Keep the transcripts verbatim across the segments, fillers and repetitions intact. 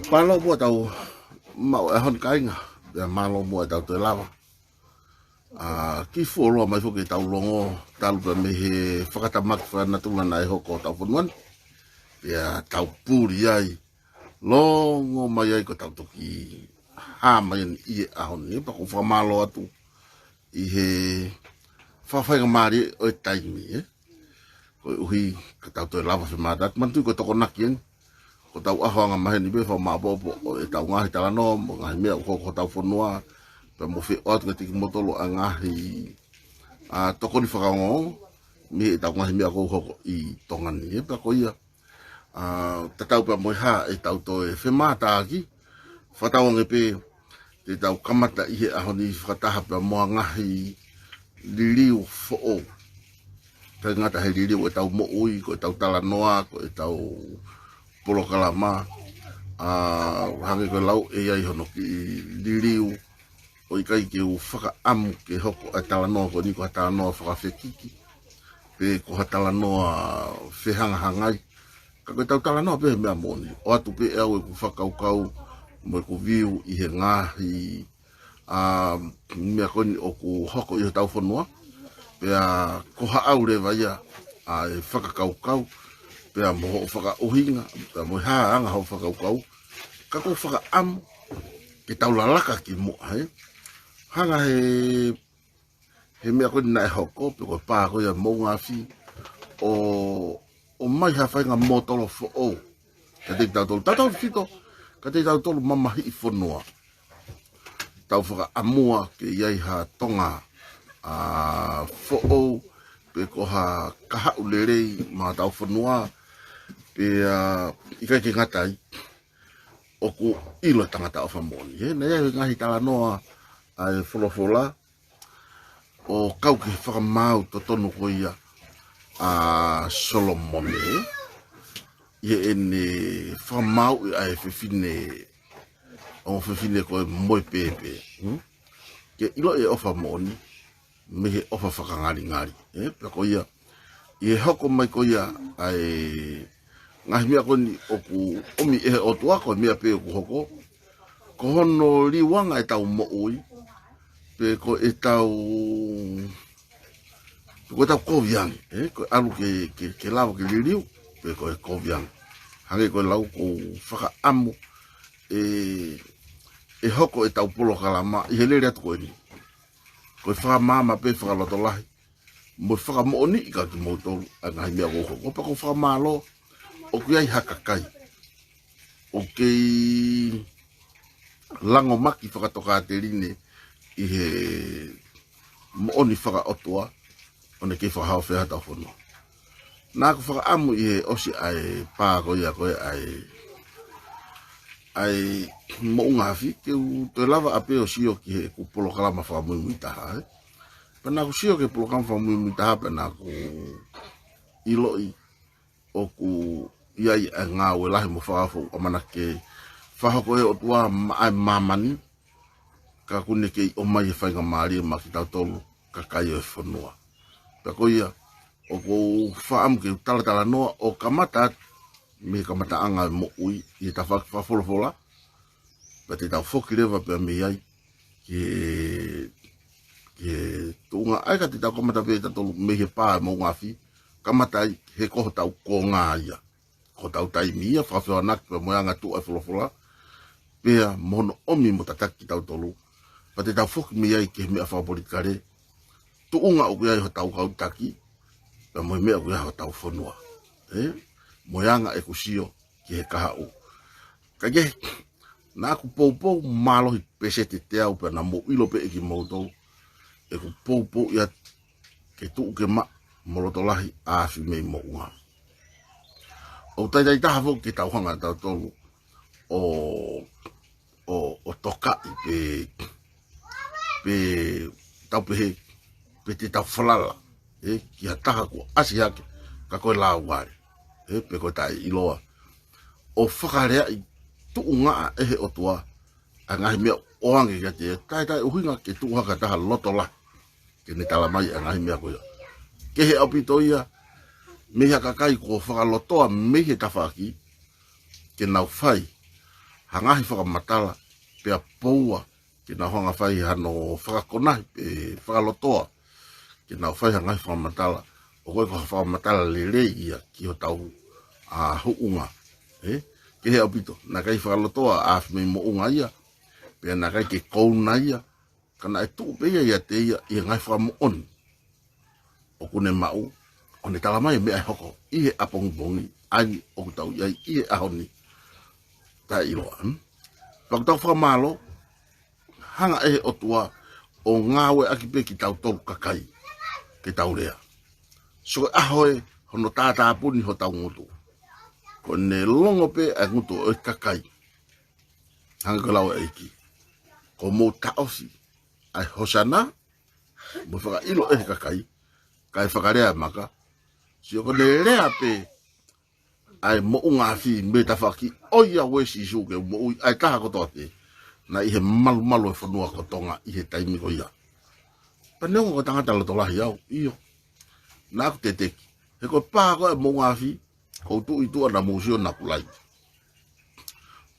Mālō muʻa ʻetau maʻu ʻaho ni kāinga, pea mālō muʻa ʻetau toe lava. ʻA, kiʻi fuoloa mai foki ʻetau longo, talu pē mei he fakatamaki fakanatula naʻe hoko ʻi hotau fonua ni. Pea tau puli ai, longo mai ai ko ʻetau toki hā mai eni ʻi he ʻaho ni, pea ʻoku ou fakamālō atu ʻi he fakafaingamālie ʻo e taimi, ē. Koeʻuhi ka tau toe lava femātaaki, manatuʻi ko e Tokonaki eni. Ko ʻetau ʻaho angamaheni pē fakamāʻopoʻopo ʻo ʻetau ngaahi talanoa, mo e ngaahi meʻa ʻoku hoko ʻi hotau fonua, pea mo feʻao atu kiate kimoutolu ʻa e ngaahi, ʻa, tokoni fakaongoongo, mei heʻetau ngaahi meʻa ʻoku hoko ʻi Tonga ni, ē. Pea ko ia, ʻa, tatau pea mo e hā ʻetau toe femātaaki, fakatauange pē te tau kamata ʻi he ʻaho ni fakataha pea mo e ngaahi liliu foʻou. ʻIkai ngata he liliu ʻetau moʻui, ko ʻetau talanoa, ko ʻetau polokalama, ʻa, hangē ko e lau ʻe ʻi ai hono kiʻi liliu, ʻoku ʻikai ke u fakaʻamu ke hoko ʻa e talanoa ko eni ko ha talanoa fakafekiki, pe ko ha talanoa fehangahangai. Ka ko ʻetau talanoa pē he meʻa moʻoni. ʻOatu pē ʻe au ʻeku fakakaukau mo ʻeku view ʻi he ngaahi, ʻa, meʻa ko eni ʻoku hoko ʻi hotau fonua. Pea ko haʻau leva ia ʻa e fakakaukau, pea mo hoʻo fakaʻuhinga, pea mo e hā e anga hoʻo fakakaukau. Ka ʻoku ou fakaʻamu ke tau lalaka ki muʻa, ē. Hanga he, he meʻa ko eni naʻe hoko, pe ko e pā ko ia Moʻungaafi, ʻo, ʻomai ha faʻahinga mōtolo foʻou kiate kitautolu, tautautefito kiate kitautolu mamahiʻi fonua. Tau fakaʻamua ke ʻi ai ha Tonga, ʻa, foʻou, pe ko ha kahaʻu lelei maʻa hotau fonua, pea, ʻa, ʻikai ke ngata ai, ʻoku ʻilo e tangata ʻofa moʻoni, ē. Naʻe ʻi ai e ngaahi talanoa ʻa e folofola, ʻo kau ki he fakamaau totonu ko ia ʻa Solomone, ʻi heʻene fakamaauʻi ʻa e fefine, ʻo fefine ko e moe pēpē, hmm? Ke ʻilo e ʻofa moʻoni mei he ʻofa fakangalingali, ē, pea ko ia, ʻi he hoko mai ko ia ʻa e ngaahi meʻa ko eni ʻoku ʻomi ʻe he ʻOtua, ko e meʻa pē ʻoku hoko, ko hono liuanga ʻetau moʻui, pe ko ʻetau, pe ko ʻetau kovi ange, ē, ko e ʻalu ke, ke, ke lava ke liliu, pe ko e kovi ange. Hangē ko e lau, ʻoku ou fakaʻamu ʻe, ʻe hoko ʻetau polokalama ʻi he lele atu ko eni. Ko e fakamaama pē fakalotolahi mo e fakamoʻoniʻi kiate kimoutolu ʻa e ngaahi meʻa ʻoku hoko. Pea ʻoku ou fakamālō, ʻoku ʻi ai ha kakai ʻoku kei langomaki fakatokāteline ʻi he moʻoni fakaʻotua, ʻo ne kei fakahaofia hotau fonua. Naʻá ku fakaʻamu ʻi he ʻosi ʻa e pā ko ia ko ē ʻa e, ʻa e Moʻungaafi, ke u toe lava ʻapē ʻo sio ki heʻeku polokalama fakamuimuitaha, ē. Pea naʻá ku sio ki he polokalama fakamuimuitaha, pea naʻá ku ʻiloʻi ʻoku ʻi ai ʻa e ngāue lahi mo fakaofo ʻoku ʻamanaki ke fakahoko ʻe he ʻOtua maʻa e māmani, ka ʻokú ne kei ʻomai e faingamālie maʻa kitautolu kakai ʻo e fonua. Pea ko ia, ʻoku ou fakaʻamu ke u talatalanoa ʻo kamata atu mei he kamataʻanga e moʻui ʻi he tafaʻaki fakafolofola, pea te tau foki leva pea mei ai ki he, ki he tuʻunga ʻa ia ka te tau kamata pē ʻe tautolu mei he pā ʻa e Moʻungaafi, kamata ai he ko hotau konga ia, ko hotau taimi ia, fakafehoanaki pea mo e anga tuʻu ʻa e folofola, pea mo hono ʻomi mo tataki kitautolu, pea te tau foki mei ai ki he meʻa fakapolitikale, tuʻunga ʻoku ʻi ai hotau kau taki, pea mo e meʻa ʻoku ʻi ai hotau fonua. Ē? Mo e anga ʻeku sio ki he kahaʻu. Ka ke, naʻá ku poupou mālohi pēseti ʻe teau pea naʻa mou ʻilo pē ʻe kimoutolu ʻeku poupou ia ke tuʻu ke maʻa mo loto lahi ʻa e afi mei Moʻunga. ʻOku taitai taha foki ke tau hanga ʻe tautolu ʻo, ʻo, ʻo tokaʻi pe, pe tau pehē, pe te tau falala, ē, ki ha taha kuo ʻasi hake, ka ko e lāuvale, ē, pe ko e taʻeʻiloa. ʻO fakaleaʻi tuʻungaʻa ʻe he ʻOtua ʻa e ngaahi meʻa ʻoange kiate ia, taʻe, taʻe ʻuhinga ke tuʻu hake ha taha loto lahi ke ne tala mai ʻa e ngaahi meʻa ko ia. Kehe ʻaupito ia mei ha kakai kuo fakalotoa mei he tafaʻaki ke nau fai ha ngaahi fakamatala, pea poua ke nau hanga fai hano fakakonahi pe fakalotoa, ke nau fai ha ngaahi fakamatala ʻoku ʻikai ko ha fakamatala lelei ia ki hotau, ʻa, huʻunga. Ē? Kehe ʻaupito, naʻe ʻikai fakalotoa ʻa e ʻAfimeimoʻunga ia, pea naʻe ʻikai ke kouna ia, ka naʻe tuʻu pē ia ʻiate ia ʻi he ngaahi fakamoʻoni ʻoku ne maʻu, ʻo ne tala mai e meʻa ʻe hoko ʻi he ʻapongipongi, ʻa eni ʻoku tau ʻi ai ʻi he ʻaho ni. Taʻeʻiloa, hm? Pea ʻoku tau fakamālō, hanga ʻe he ʻOtua ʻo ngāueʻaki pē kitautolu kakai ke tau lea. So ko e ʻaho ē hono tātāpuni hotau ngutu. Ko ʻene longo pē ʻa e ngutu ʻo e kakai, hangē ko e lau ʻa e ʻEiki, kuo mou taʻofi ʻa e Hosana, mo fakaʻilo ʻe he kakai, kae fakalea e maka. Sio, ko ʻene lea pē ʻa e moʻunga afi mei tafaʻaki, ʻoiauē Sīsū ke moʻui ʻa e taha kotoa pē naʻe ʻi he malumalu e fonua ko Tonga ʻi he taimi ko ia. Pea neongo ko e tangata loto lahi au, ʻio, naʻa ku teteki, he ko e pā ko ē moʻunga afi, ʻoku ou tuʻu ʻi tuʻa naʻa mou sio naʻa ku laiki.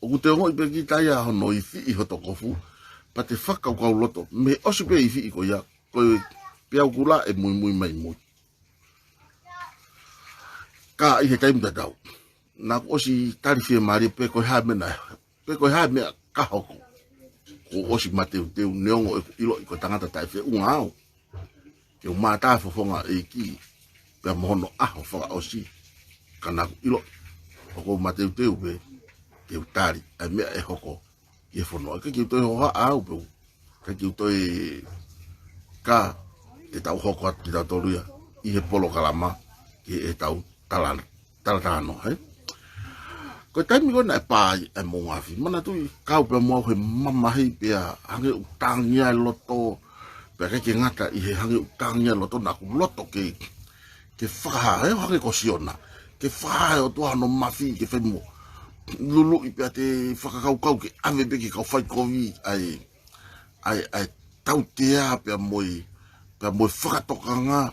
ʻOku te ongoʻi pē kita ia hono ifiʻi hoto kofu, pea te fakakaukau loto, mei he ʻosi pē ifiʻi ko ia, ko e peau kula ʻe muimui mai mui. Ka ʻi he taimi tatau, naʻa ku ʻosi tali fiemālie pe ko e hā e meʻa, pe ko e hā e meʻa ka hoko. Kuo u ʻosi mateuteu, neongo ʻeku ʻiloʻi ko e tangata taʻefeʻunga au. Ke u mātā fofonga ʻEiki, pea mo hono ʻaho fakaʻosi, ka naʻa ku ʻiloʻi ʻoku ou mateuteu pē ke u tali ʻa e meʻa ʻe hoko ʻi he fonua. ʻIkai ke u toe hohaʻa au pe u, ʻikai ke u toe ka te tau hoko atu kitautolu ia ʻi he polokalama, ki heʻetau tala, tala talanoa, ē? Ko e taimi ko ē naʻe pā ai e moʻunga afi, manatuʻi kau pea mo au he mamahi pea hangē ʻoku tangia e loto, pea ʻikai ke ngata ʻi he hangē ʻoku tangia e loto, naʻa ku loto ke, ke fakahā, ē, hangē ko Siona, ke fakahā ʻe he ʻOtua hono mafi ke fai mo luluʻi, pea te fakakaukau ke ʻave pē ki he kau faikovi ʻa e, ʻa e, ʻa e tautea pea mo e, pea mo e fakatokanga.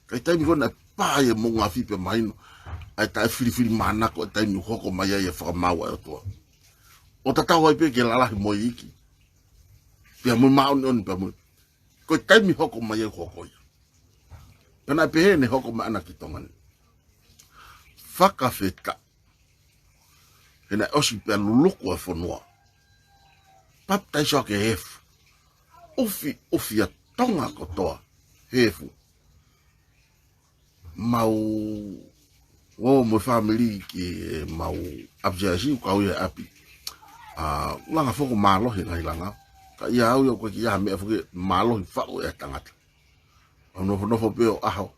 Ka ʻi he taimi ko ē naʻe pā ai e moʻunga afi pea mahino ʻa e taʻefilifilimānako e taimi ʻoku hoko mai ai e fakamaau ʻa e ʻOtua. ʻO tatau ai pē ki he lalahi mo e iiki, pea mo e māʻoniʻoni pea mo e, ko e taimi hoko mai ai ʻoku hoko ia. Pea naʻe pehē ʻene hoko mai ʻana ki Tonga ni. Fakafetaʻi, he naʻe ʻosi pea luluku e fonua. Papitaiso ʻaki e efu. ʻUfi, ʻufi ʻa Tonga kotoa he efu. Mau ō mo e fāmili ki heʻemau ʻapisiasi, ʻoku kau ia he ʻapi. ʻA, langa foki mālohi e ngaahi langa. Ka ʻi ai au ia ʻoku ʻikai ke ʻi ai ha meʻa foki mālohi faʻu ʻe ha tangata. ʻOku ou nofonofo pē ʻo ʻaho,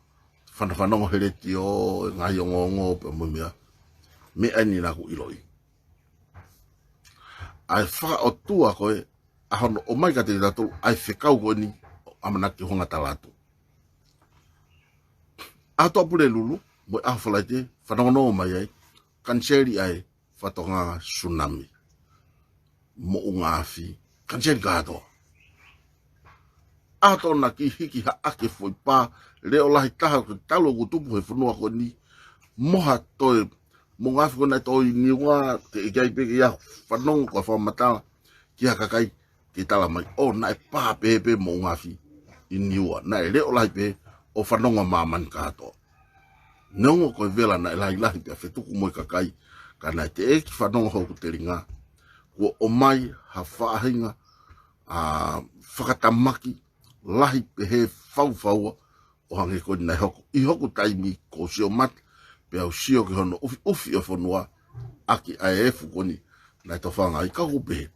fanafanongo he letiō e ngaahi ongoongo pea mo e meʻa. Meʻa eni naʻa ku ʻiloʻi ʻa e fakaʻotua ko ē, ʻa hono ʻomai kiate kitautolu ʻa e fekau ko eni ʻo ʻamanaki ʻo hanga tala atu. ʻAho Tuʻapulelulu mo e ʻaho Falaite, fanongonongo mai ai, kaniseli ʻa e fakatonga tsunami, moʻunga afi, kaniseli kātoa. ʻAho Tokonaki hiki haʻaki e foʻi pā leʻo lahi taha ʻoku talu ʻoku tupu he fonua ko eni, mo ha toe moʻunga afi ko ē naʻe tō ʻi Niua, ke ʻikai pē ke ʻi ai ha fanongo ko ha fakamatala ki ha kakai ke tala mai, ʻo naʻe pā pehē pē moʻunga afi ʻi Niua, naʻe leʻo lahi pē ʻo fanongo ʻa māmani kātoa. Neongo ko e vela naʻe lahilahi pea fetuku mo e kakai, ka naʻe teʻeki fanongo hoku telinga kuo ʻomai ha faʻahinga, ʻa, fakatamaki lahi pehē faufaua, ʻo hangē ko eni naʻe hoko ʻi hoku taimi kuo u sio mata, pea u sio ki hono ʻufiʻufi ʻo e fonua ʻaki ʻa e efu ko eni naʻe tofanga ai. Ka ʻoku pehē,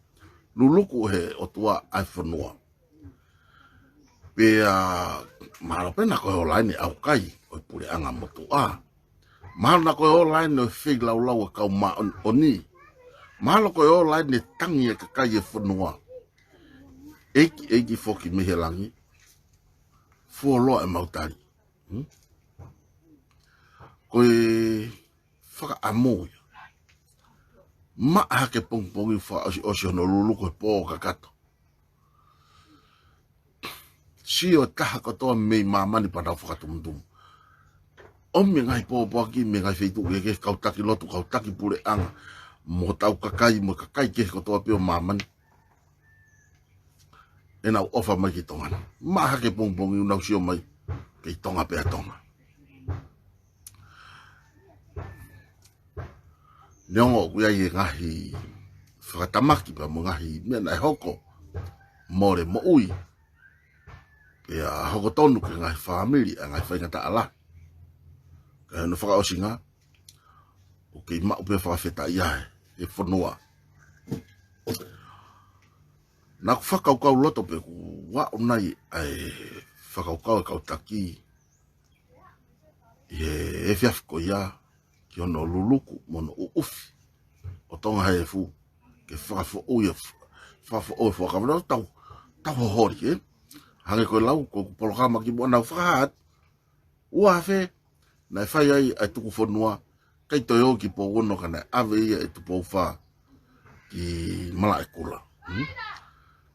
luluku ʻe he ʻOtua ʻa e fonua. Pea mahalo pē naʻa ko e ola eni ʻa e ʻaukai ʻo e puleʻanga motuʻa. Mahalo naʻa ko e ola eni ʻo e feilaulau ʻa e kau māʻoniʻoni. Mahalo ko e ola eni e tangi ʻa e kakai e fonua. ʻEiki, ʻEiki foki mei he langi, fuoloa ʻemau tali. Hmm? Ko e fakaʻamu ia. Maʻa hake pongipongi, fakaʻosiʻosi hono luluku he pō kakato. Sio e taha kotoa mei māmani pea nau fakatumutumu. ʻOmi e ngaahi pōpoaki mei he ngaahi feituʻu kehekehe, kau taki lotu, kau taki puleʻanga, mo hotau kakai, mo e kakai kehe kotoa pē ʻo māmani. ʻEnau ʻofa mai ki Tonga ni. Maʻa hake pongipongi ʻoku nau sio mai kei Tonga pē ʻa Tonga. Neongo ʻoku ʻi ai e ngaahi fakatamaki pea mo e ngaahi meʻa naʻe hoko mole moʻui, pea hoko tonu ki he ngaahi fāmili ʻa e ngaahi faingataʻa lahi. Ka ʻi hono fakaʻosinga, ʻoku kei maʻu pē fakafetaʻia he fonua. Naʻá ku fakakaukau loto pē kuo aʻu nai ʻa e fakakaukau ʻa e kau taki ʻi he efiafi ko ia ki hono luluku mo hono ʻuʻufi ʻo Tonga he efu, ke fakafoʻou ia, fakafoʻou e fuakava. Tau, tau hoholi, ē? Hangē ko e lau, ko ʻeku polokalama kimuʻa naʻá ku fakahā atu, ua afe naʻe fai ai ʻa e tuku fonua, ʻikai toe ō ki Pouono ka naʻe ʻave ia ʻe Tupou Fā ki Malaʻekula. Hmm?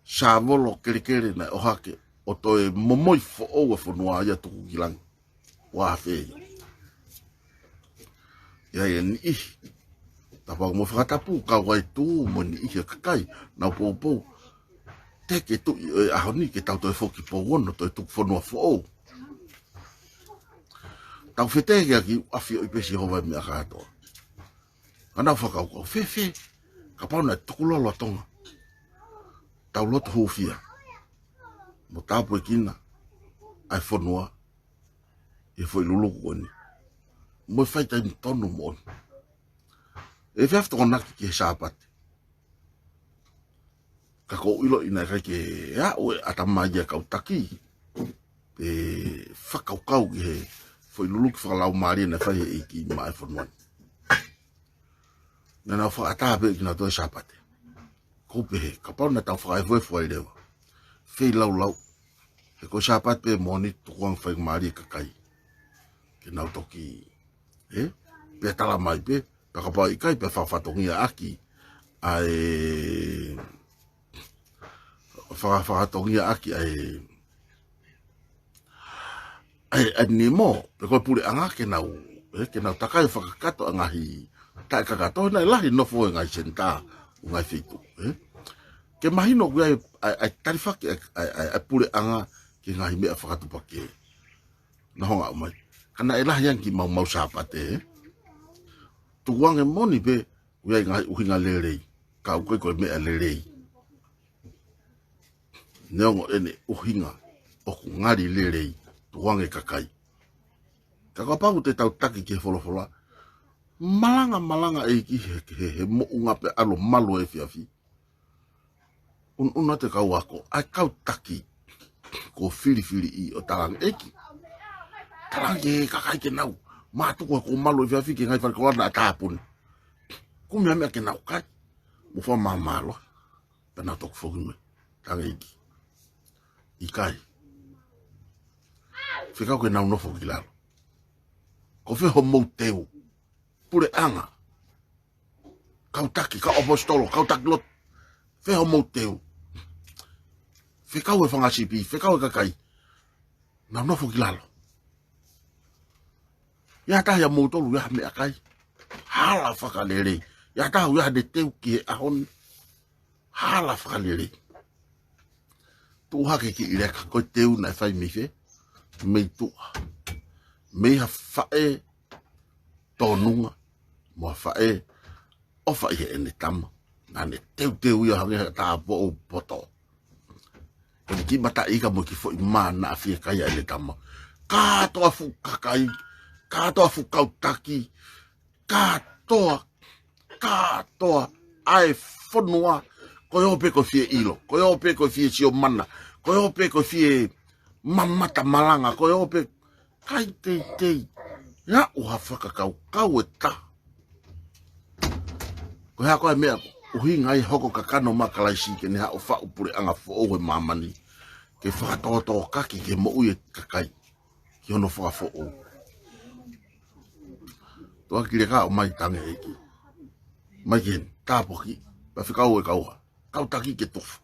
Sāvolo kelekele naʻe ʻohake ʻo toe momoi foʻou e fonua ia tuku ki langi. Ua afe ia. ʻI ai e niʻihi, tapa mo fakatapu, kau ai tū mo e niʻihi ʻa e kakai, nau poupou, te ke tuʻi ʻo e ʻaho ni ke tau toe foki Pouono, toe tuku fonua foʻou. Tau fetēkeaki, ʻafioʻi pē ʻe Sihova e meʻa kātoa. Ka naʻá ku fakakaukau, fēfē kapau naʻe tukulolo ʻa Tonga, tau lotu hūfia, mo tāpuekina ʻa e fonua ʻi he foʻi luluku ko eni, mo e fai taimi tonu moʻoni. ʻE fēfē Tokonaki ki he Sāpate? Ka ʻoku ou ʻiloʻi naʻe ʻikai ke aʻu e ʻatamai ʻa e kau taki, pe fakakaukau ki he foʻi luluki fakalaumālie naʻe fai ʻe he ʻEiki maʻa e fonua ni. Naʻa nau fakaʻatā pē kinautolu he Sāpate. ʻOku ou pehē, kapau naʻa tau fakaefuefu ai leva, feilaulau. He ko e Sāpate pē moʻoni, tukuange faingamālie e kakai ke nau toki, ē? Pea tala mai pē, pea kapau ʻikai, pea fakafatongia ʻaki ʻa e, faka-, fakafatongia ʻaki ʻa e, ʻa e, ʻa e nimo, pe ko e puleʻanga ke nau, ē, ke nau takai fakakakato ʻa e ngaahi taʻekakato, naʻe lahi e nofo ʻo e ngaahi senitā ʻo e ngaahi feituʻu, ē? Ke mahino ʻoku ʻi ai ʻa e, ʻa e talifaki ʻa e, ʻa e, ʻa e, ʻa e puleʻanga ki he ngaahi meʻa fakatuʻupakē naʻe hanga ʻo ʻomai. Ka naʻe lahi ange kimaumau Sāpate, ē? Tukuange moʻoni pē, ʻoku ʻi ai e ngaahi ʻuhinga lelei, ka ʻoku ʻikai ko e meʻa lelei. Neongo ʻene ʻuhinga ʻoku ngali lelei, tukuange kakai. Ka kapau te tau taki ki he folofola, malanga, malanga ʻEiki he, he, he moʻunga pē ʻalu ʻo malu he efiafi. Un, un atu e kau ako, ʻa e kau taki, ko e filifili ʻi ʻo talaange ʻEiki, talaange ki he kakai ke nau mātuku ʻo malu he efiafi ki he ngaahi fale koula naʻa tāpuni. Kumi ha meʻa ke nau kai, mo fakamāmālohi, pea nau toki foki mai. Talaange ʻEiki, ʻikai. Fekau ke nau nofo ki lalo. Ko fē hoʻomou teu? Puleʻanga, kau taki, kau ʻaposetolo, kau taki lotu, fē hoʻomou teu? Fekau e fanga sipi, fekau e kakai, nau nofo ki lalo. ʻI ai ha taha ʻia moutolu ʻoku ʻi ai ha meʻakai? Hala fakalelei. ʻI ai ha taha ʻoku ʻi ai haʻane teu ki he ʻaho ni? Hala fakalelei. Tuʻu hake ki ʻIleka, ko e teu naʻe fai mei fē? Mei tuʻa. Mei ha faʻē tōnunga, mo ha faʻē ʻofa ʻi heʻene tama. Naʻá ne teuteu ia hangē ha tāupoʻou poto. Ko e kiʻi mataʻi ika mo e kiʻi foʻi mā naʻa fiekaia ʻene tama. Kātoa fuʻu kakai, kātoa fuʻu kau taki, kātoa, kātoa ʻa e fonua, ko e ō pē ko e fie ʻilo, ko e ō pē ko e fie sio mana, ko e ō pē ko e fie mamata malanga, ko e ō pē, ʻikai teitei ʻi ai ha fakakaukau ʻe taha. Ko e hā koā e meʻa ʻuhinga ia e hoko kakano maʻa Kalaisi ke ne haʻu ʻo faʻu puleʻanga foʻou he māmani, ke fakatōtōkaki ki he moʻui e kakai ki hono fakafoʻou? Tuʻa ki ʻIleka ʻo mai, talaange ʻEiki, mai ki heni, tāpuakiʻi, pea fekau e kau hā? Kau taki ke tufa.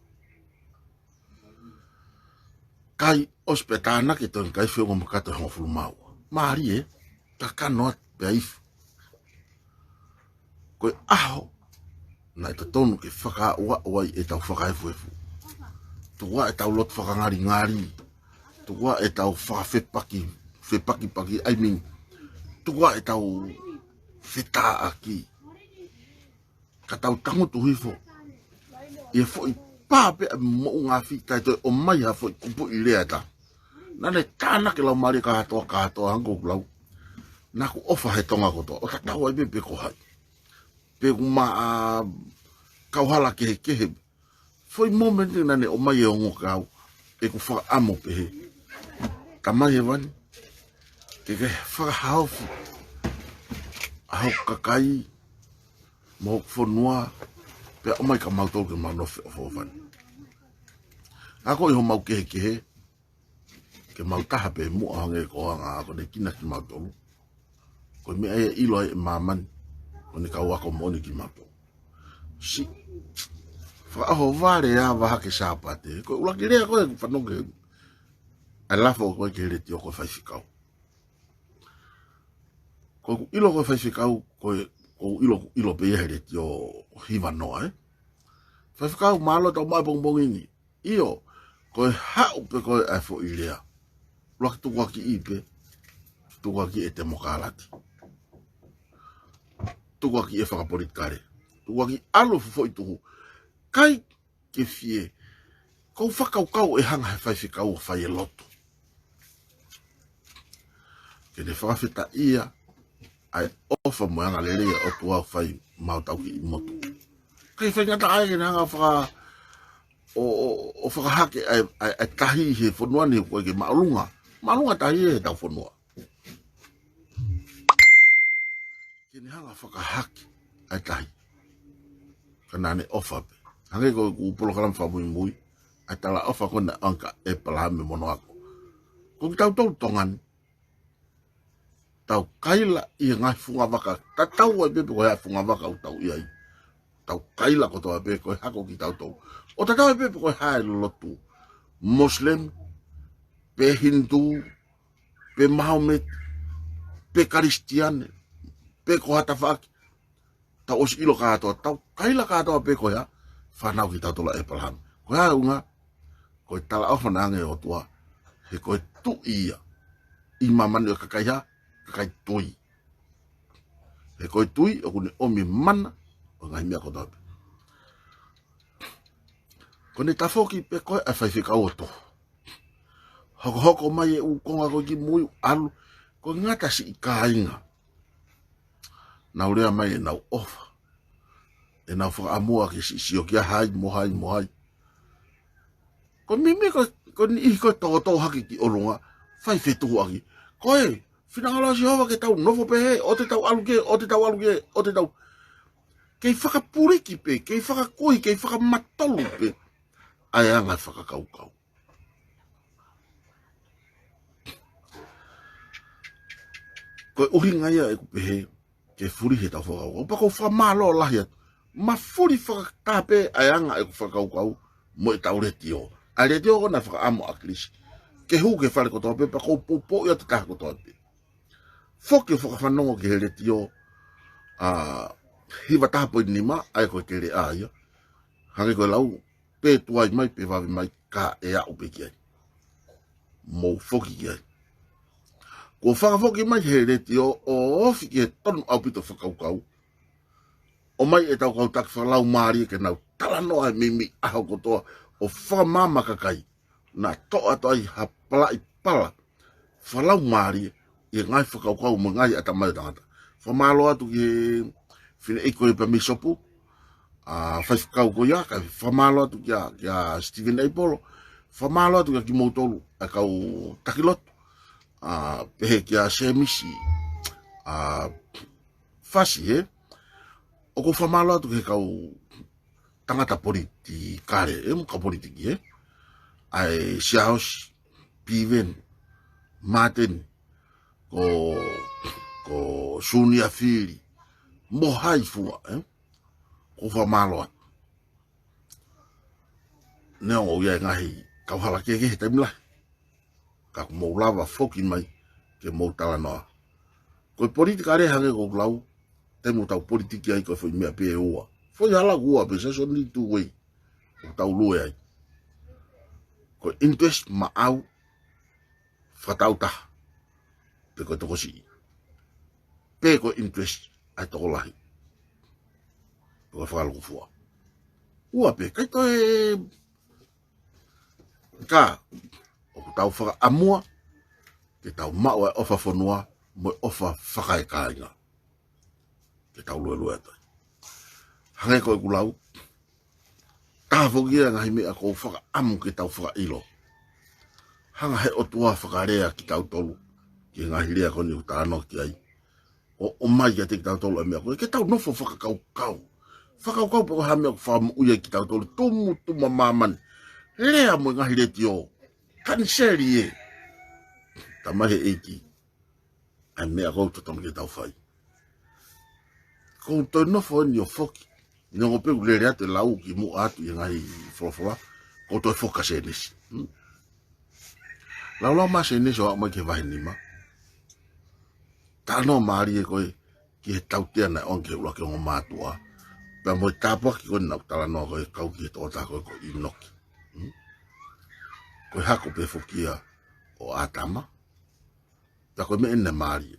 Kai, ʻosi pē tānaki e toenga kai, feʻunga makato ʻe hongofulu mā ua. Mālie, kakano atu pea ifo. Ko e ʻaho naʻe totonu ke fakaaʻuaʻu ai ʻetau fakaefuefu. Tuku ā ʻetau lotu fakangalingali. Tuku ā ʻetau fakafepaki, fepakipaki, I mean, tuku ā ʻetau fetāʻaki. Ka tau tangutu hifo ʻi he foʻi pā pē ʻa e moʻunga afi, taʻe toe ʻomai ha foʻi kupuʻi lea ʻe taha. Naʻa ne tānaki e laumālie kātoa, kātoa, hangē ko ʻeku lau. Naʻa ku ʻofa he Tonga kotoa, ʻo tatau ai pē pe ko hai. Pe ʻoku maʻa kauhala kehekehe. Foʻi moment naʻa ne ʻomai e ongo kiate au, ʻeku fakaʻamu pehē, Tamai Hēvani, ke ke fakahaofi ʻa hoku kakai mo hoku fonua, pea ʻomai kia mautolu ke mau nofo feʻofoʻofani. Ako ʻi homau kehekehe, ke mau taha pē muʻa, hangē ko e anga ko eni kiate kimautolu. Ko e meʻa ia ʻe ʻilo ai ʻe māmani ko eni kau ako moʻoni kimautolu. Siʻi fakaʻohovale ʻa e vaha ke Sāpate, ko e ʻuluaki lea ko ē ʻeku fanongo ki ai, ʻa e lafo ko ē ki he letiō ko e faifekau. Ko ʻeku ʻilo ko e faifekau, ko e, ko ʻeku ʻilo, ʻilo pē ia he letiō hiva noa, ē. Faifekau, mālō e tau maʻu e pongipongi ni. ʻIo, ko e haʻu pē ko ē ʻa e foʻi lea. ʻUluaki tukuakiʻi pē, tukuakiʻi e temokalati. Tukuakiʻi e fakapolitikale. Tukuakiʻi ʻalu e foʻi tuhu. ʻIkai ke fie, ko e fakakaukau ʻe hanga he faifekau ʻo fai e lotu. Ke ne fakafetaʻia ʻa e ʻofa mo e angalelei ʻa e ʻOtua ʻoku fai maʻa hotau kiʻi motu. ʻIkai faingataʻa ai ke ne hanga ʻo faka-, ʻo, ʻo, ʻo fakahake ʻa e, ʻa e, ʻa e tahi he fonua ni, ko e ke māʻolunga. Māʻolunga tahi he ʻetau fonua. Ke ne hanga ʻo fakahake ʻa e tahi. Ka naʻa ne ʻofa pē. Hangē ko ʻeku polokalama fakamuimui, ʻa e talaʻofa ko ē naʻe ʻoange kia ʻĒpalahame mo hono ako. Ko kitautolu Tonga ni, tau kaila ʻi he ngaahi fungavaka, tatau ai pē pe ko e hā e fungavaka ʻoku tau ʻi ai. Tau kaila kotoa pē ko e hako kitautolu. ʻO tatau ai pē pe ko e hā e lotu. Muslim, pe Hindu, pe Mahomet, pe Kalisitiane, pe ko ha tafaʻaki. Tau ʻosi ʻilo kātoa, tau kaila kātoa pē ko e hā e fānau kitautolu ʻa ʻĒpalahame. Ko e hā e ʻuhinga? Ko e talaʻofa naʻe ʻoange ʻe he ʻOtua, he ko e tuʻi ia ʻi māmani ʻo e kakai hā? Kakai tui. He ko e tui ʻoku ne ʻomi e mana ʻo e ngaahi meʻa kotoa pē. Ko ʻene tafoki pē ko ē ʻa e faifekau ʻo toho. Hokohoko mai e ʻū konga ko ē ki mui, ʻalu, ko e ngata siʻi kāinga. Nau lea mai ʻenau ʻofa, ʻenau fakaʻamu ke siʻi sio kia hai mo hai mo hai. Ko e meimei ko, ko e niʻihi ko ē tōtō hake ki ʻolunga, fai fetuhuʻaki. Ko e finangalo ʻa Sihova ke tau nofo pehē, ʻoua te tau ʻalu ki hē, ʻoua te tau ʻalu ki hē, ʻoua te tau. Kei fakapuliki pē, kei fakakui, kei fakamatolu pē ʻa e anga e fakakaukau. Ko e ʻuhinga ia ʻeku pehē ke fuli he tau fakakaukau. Pea ʻoku ou fakamālō lahi atu. Ma fuli fakataha pē ʻa e anga ʻeku fakakaukau mo ʻetau letiō. ʻA e letiō ko ē naʻe fakaʻamu ʻa ʻAkilisi ke hū ki he fale kotoa pē, pea ʻoku ou poupouʻi atu e taha kotoa pē. Foki ʻo fakafanongo ki he letiō, ʻa, hiva taha poini nima, ʻa ia ko e keleʻa ia. Hangē ko e lau, pe tuai mai, pe vave mai, ka ʻe aʻu pē ki ai. Mou foki ki ai. Kuo fakafoki mai he letiō ʻo ofi ki he tonu ʻaupito fakakaukau. ʻOmai ʻetau kau taki fakalaumālie ke nau talanoa he meimei ʻaho kotoa ʻo fakamaama kakai. Naʻa toʻo atu ai ha palaʻi pala fakalaumālie ʻi he ngaahi fakakaukau mo e ngaahi ʻatamai ʻo e tangata. Fakamālō atu ki he fineʻeiki ko ia pea mei Sopu, ʻa, faifekau ko ia, kae fakamālō atu kia, kia Stephen Apolo, fakamālō atu kia kimoutolu, ʻa e kau taki lotu, ʻa, pehē kia Semisi, ʻa, Fasi, ē? ʻOku ou fakamālō atu ki he kau tangata politikale, ē, mo e kau politiki, ē? ʻA e Siaosi, Piveni, Māteni, ko, ko Sunia Fili, mo hai fua, ē? ʻOku ou fakamālō atu. Neongo ʻoku ʻi ai e ngaahi kauhala kehekehe he taimi lahi. Ka kuo mou lava foki mai ke mou talanoa. Ko e politikale hangē ko ʻeku lau, taimi ʻoku tau politiki ai ko e foʻi meʻa pē ʻe ua. Foʻi hala ʻe ua pē, there's only two way ʻoku tau lue ai. Ko e interest maʻau fakatautaha, pe ko e tokosiʻi, pe ko e interest ʻa e tokolahi, pe ko e fakalūkufua. Ua pē, ʻikai toe ka ʻoku tau fakaʻamua ke tau maʻu e ʻofa fonua mo e ʻofa fakaekāinga ke tau luelue atu ai. Hangē ko ʻeku lau, taha foki ia e ngaahi meʻa ʻoku ou fakaʻamu ke tau fakaʻilo. Hanga he ʻOtua fakalea kitautolu ki he ngaahi lea ko eni ʻoku talanoa ki ai, ʻo ʻomai kiate kitautolu e meʻa ko ē ke tau nofo fakakaukau. Fakakaukau pe ko e hā e meʻa ʻoku fakamoʻui ai kitautolu, tumutumu ʻa māmani. Lea mo e ngaahi letiō, kaniseli ē. Talamai he ʻEiki ʻa e meʻa ʻoku totonu ke tau fai. ʻOku ou toe nofo eni ʻo foki, neongo pē ʻoku lele atu e lau ki muʻa atu ʻi he ngaahi folofola, ʻoku ou toe foki ki Sēnesi. Hmm? Laulau mai Sēnesi ʻo aʻu mai ki he vahe nima. Talanoa mālie ko ē ki he tautea naʻe ʻoange ki he ʻuluaki ongo mātuʻa, pea mo e tāpuaki ko ē naʻa ku talanoa ko ē kau ki he tokotaha ko ē ko ʻInoke. Hmm? Ko e hako pē foki ia ʻo ʻĀtama. Pea ko e meʻa eni naʻe mālie.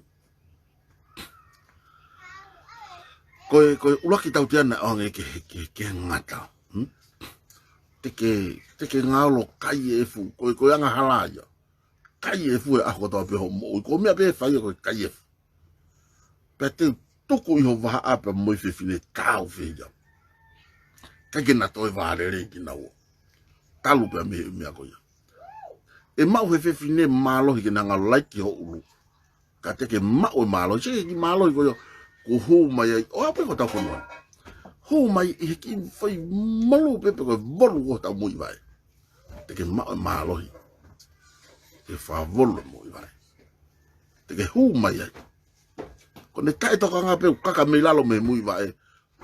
Ko e, ko e ʻuluaki tautea naʻe ʻoange ki he, ki he, ki he ngata. Hmm? Te ke, te ke ngalo kai efu, ko e, ko e angahala ia. Kai efu he ʻaho kotoa pē hoʻo moʻui. Ko e meʻa pē ʻe fai ia ko e kai efu. Pea te u tuku ʻi ho vahaʻa pea mo e fefine tāufehiʻa. ʻIkai ke na toe vālelei kinaua. Talu pē mei he meʻa ko ia. ʻE maʻu he fefine mālohi ke na ngalo laiki ho ʻulu. Ka te ke maʻu e mālohi, sio ki he mālohi ko ia, ʻoku hū mai ai, ʻo aʻu pē ki hotau fonua. Hū mai ʻi he kiʻi fai malū pē pe ko e volu ʻo hotau muivaʻe. Te ke maʻu e mālohi ke fakavolu e muivaʻe. Te ke hū mai ai. Ko ʻene taʻetokanga pē ʻoku kaka mei lalo mei he muivaʻe,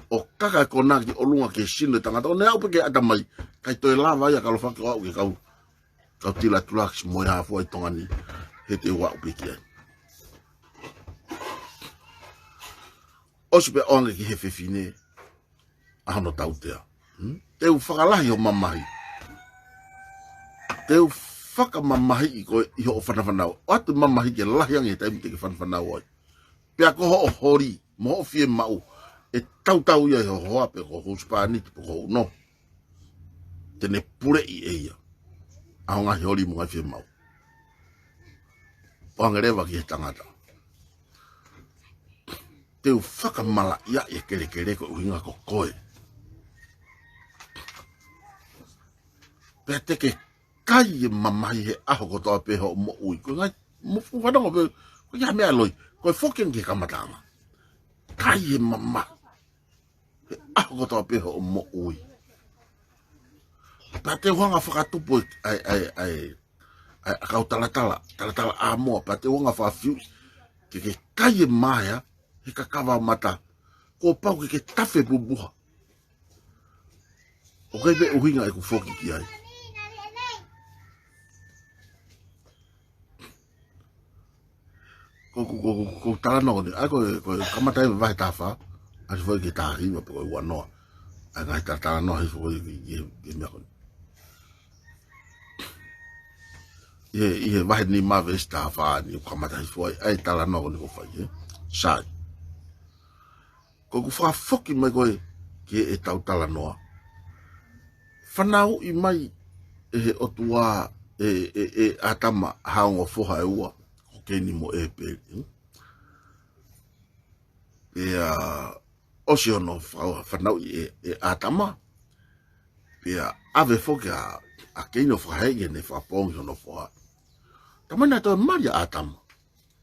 ʻo kaka e kona ki ʻolunga ki he sino e tangata, ʻo ne aʻu pē ki he ʻatamai, ʻikai toe lava ia ʻo kalofaki ʻo aʻu ki he kau, kau tila tulakisi mo e afua ʻi Tonga ni, he te u aʻu pē ki ai. ʻOsi pē ʻoange ki he fefine ʻa hono tautea. Hmm? Te u fakalahi ho mamahi. Te u fakamamahiʻi koe ʻi hoʻo fanafanau. ʻOatu e mamahi ke lahi ange he taimi te ke fanafanau ai. Pea ko hoʻo holi mo hoʻo fiemaʻu, ʻe tautau ia ʻi ho hoa pe ko ho husepāniti pe ko ho ʻuno. Te ne puleʻi ʻe ia ʻa hoʻo ngaahi holi mo e ngaahi fiemaʻu. ʻOange leva ki he tangata. Te u fakamalaʻiaʻi e kelekele koeʻuhinga ko koe. Pea te ke kai e mamahi he ʻaho kotoa pē hoʻo moʻui. Ko e ngaahi, mo fanongo pē, ko e hā e meʻa loi, ko e foki ange ki he kamataʻanga. Kai e mamahi he ʻaho kotoa pē hoʻo moʻui. Pea te u hanga ʻo fakatupu ʻa e, ʻa e, ʻa e, ʻa e, ʻa e kau talatala, talatala ʻa moa, pea te u hanga ʻo fakafiu ke ke kai e mamahi he kakava mata, kuo pau ke ke tafe pupuha. ʻOku ʻi ai pē ʻuhinga ʻeku foki ki ai. Ko, ko, ko, ko, ko talanoa ko eni. ʻA ia ko e, ko e kamata e vahe taha fā, ʻalu hifo ki he taha hiva pe ko e ua noa. ʻA ia ngaahi ta-, talanoa hifo ko ē ki, ki, ki he meʻa ko eni. ʻI he, ʻi he vahe nima veesi taha fā ni ʻoku kamata hifo ai, ʻa e talanoa ko eni ʻoku fai, ē? Sai. Ko ʻeku fakafoki mai ko ē ki heʻetau talanoa. Fanauʻi mai ʻe he ʻOtua ʻe, ʻe, ʻe ʻĀtama ha ongo foha ʻe ua, ko Keini mo ʻĒpeli. Pea ʻosi hono fa-, fanauʻi ʻe, ʻe ʻĀtama, pea ʻave foki ʻa, ʻa Keini ʻo fakahēʻi heʻene fakapoongi hono foha. Talamai naʻe toe mali ʻa ʻĀtama.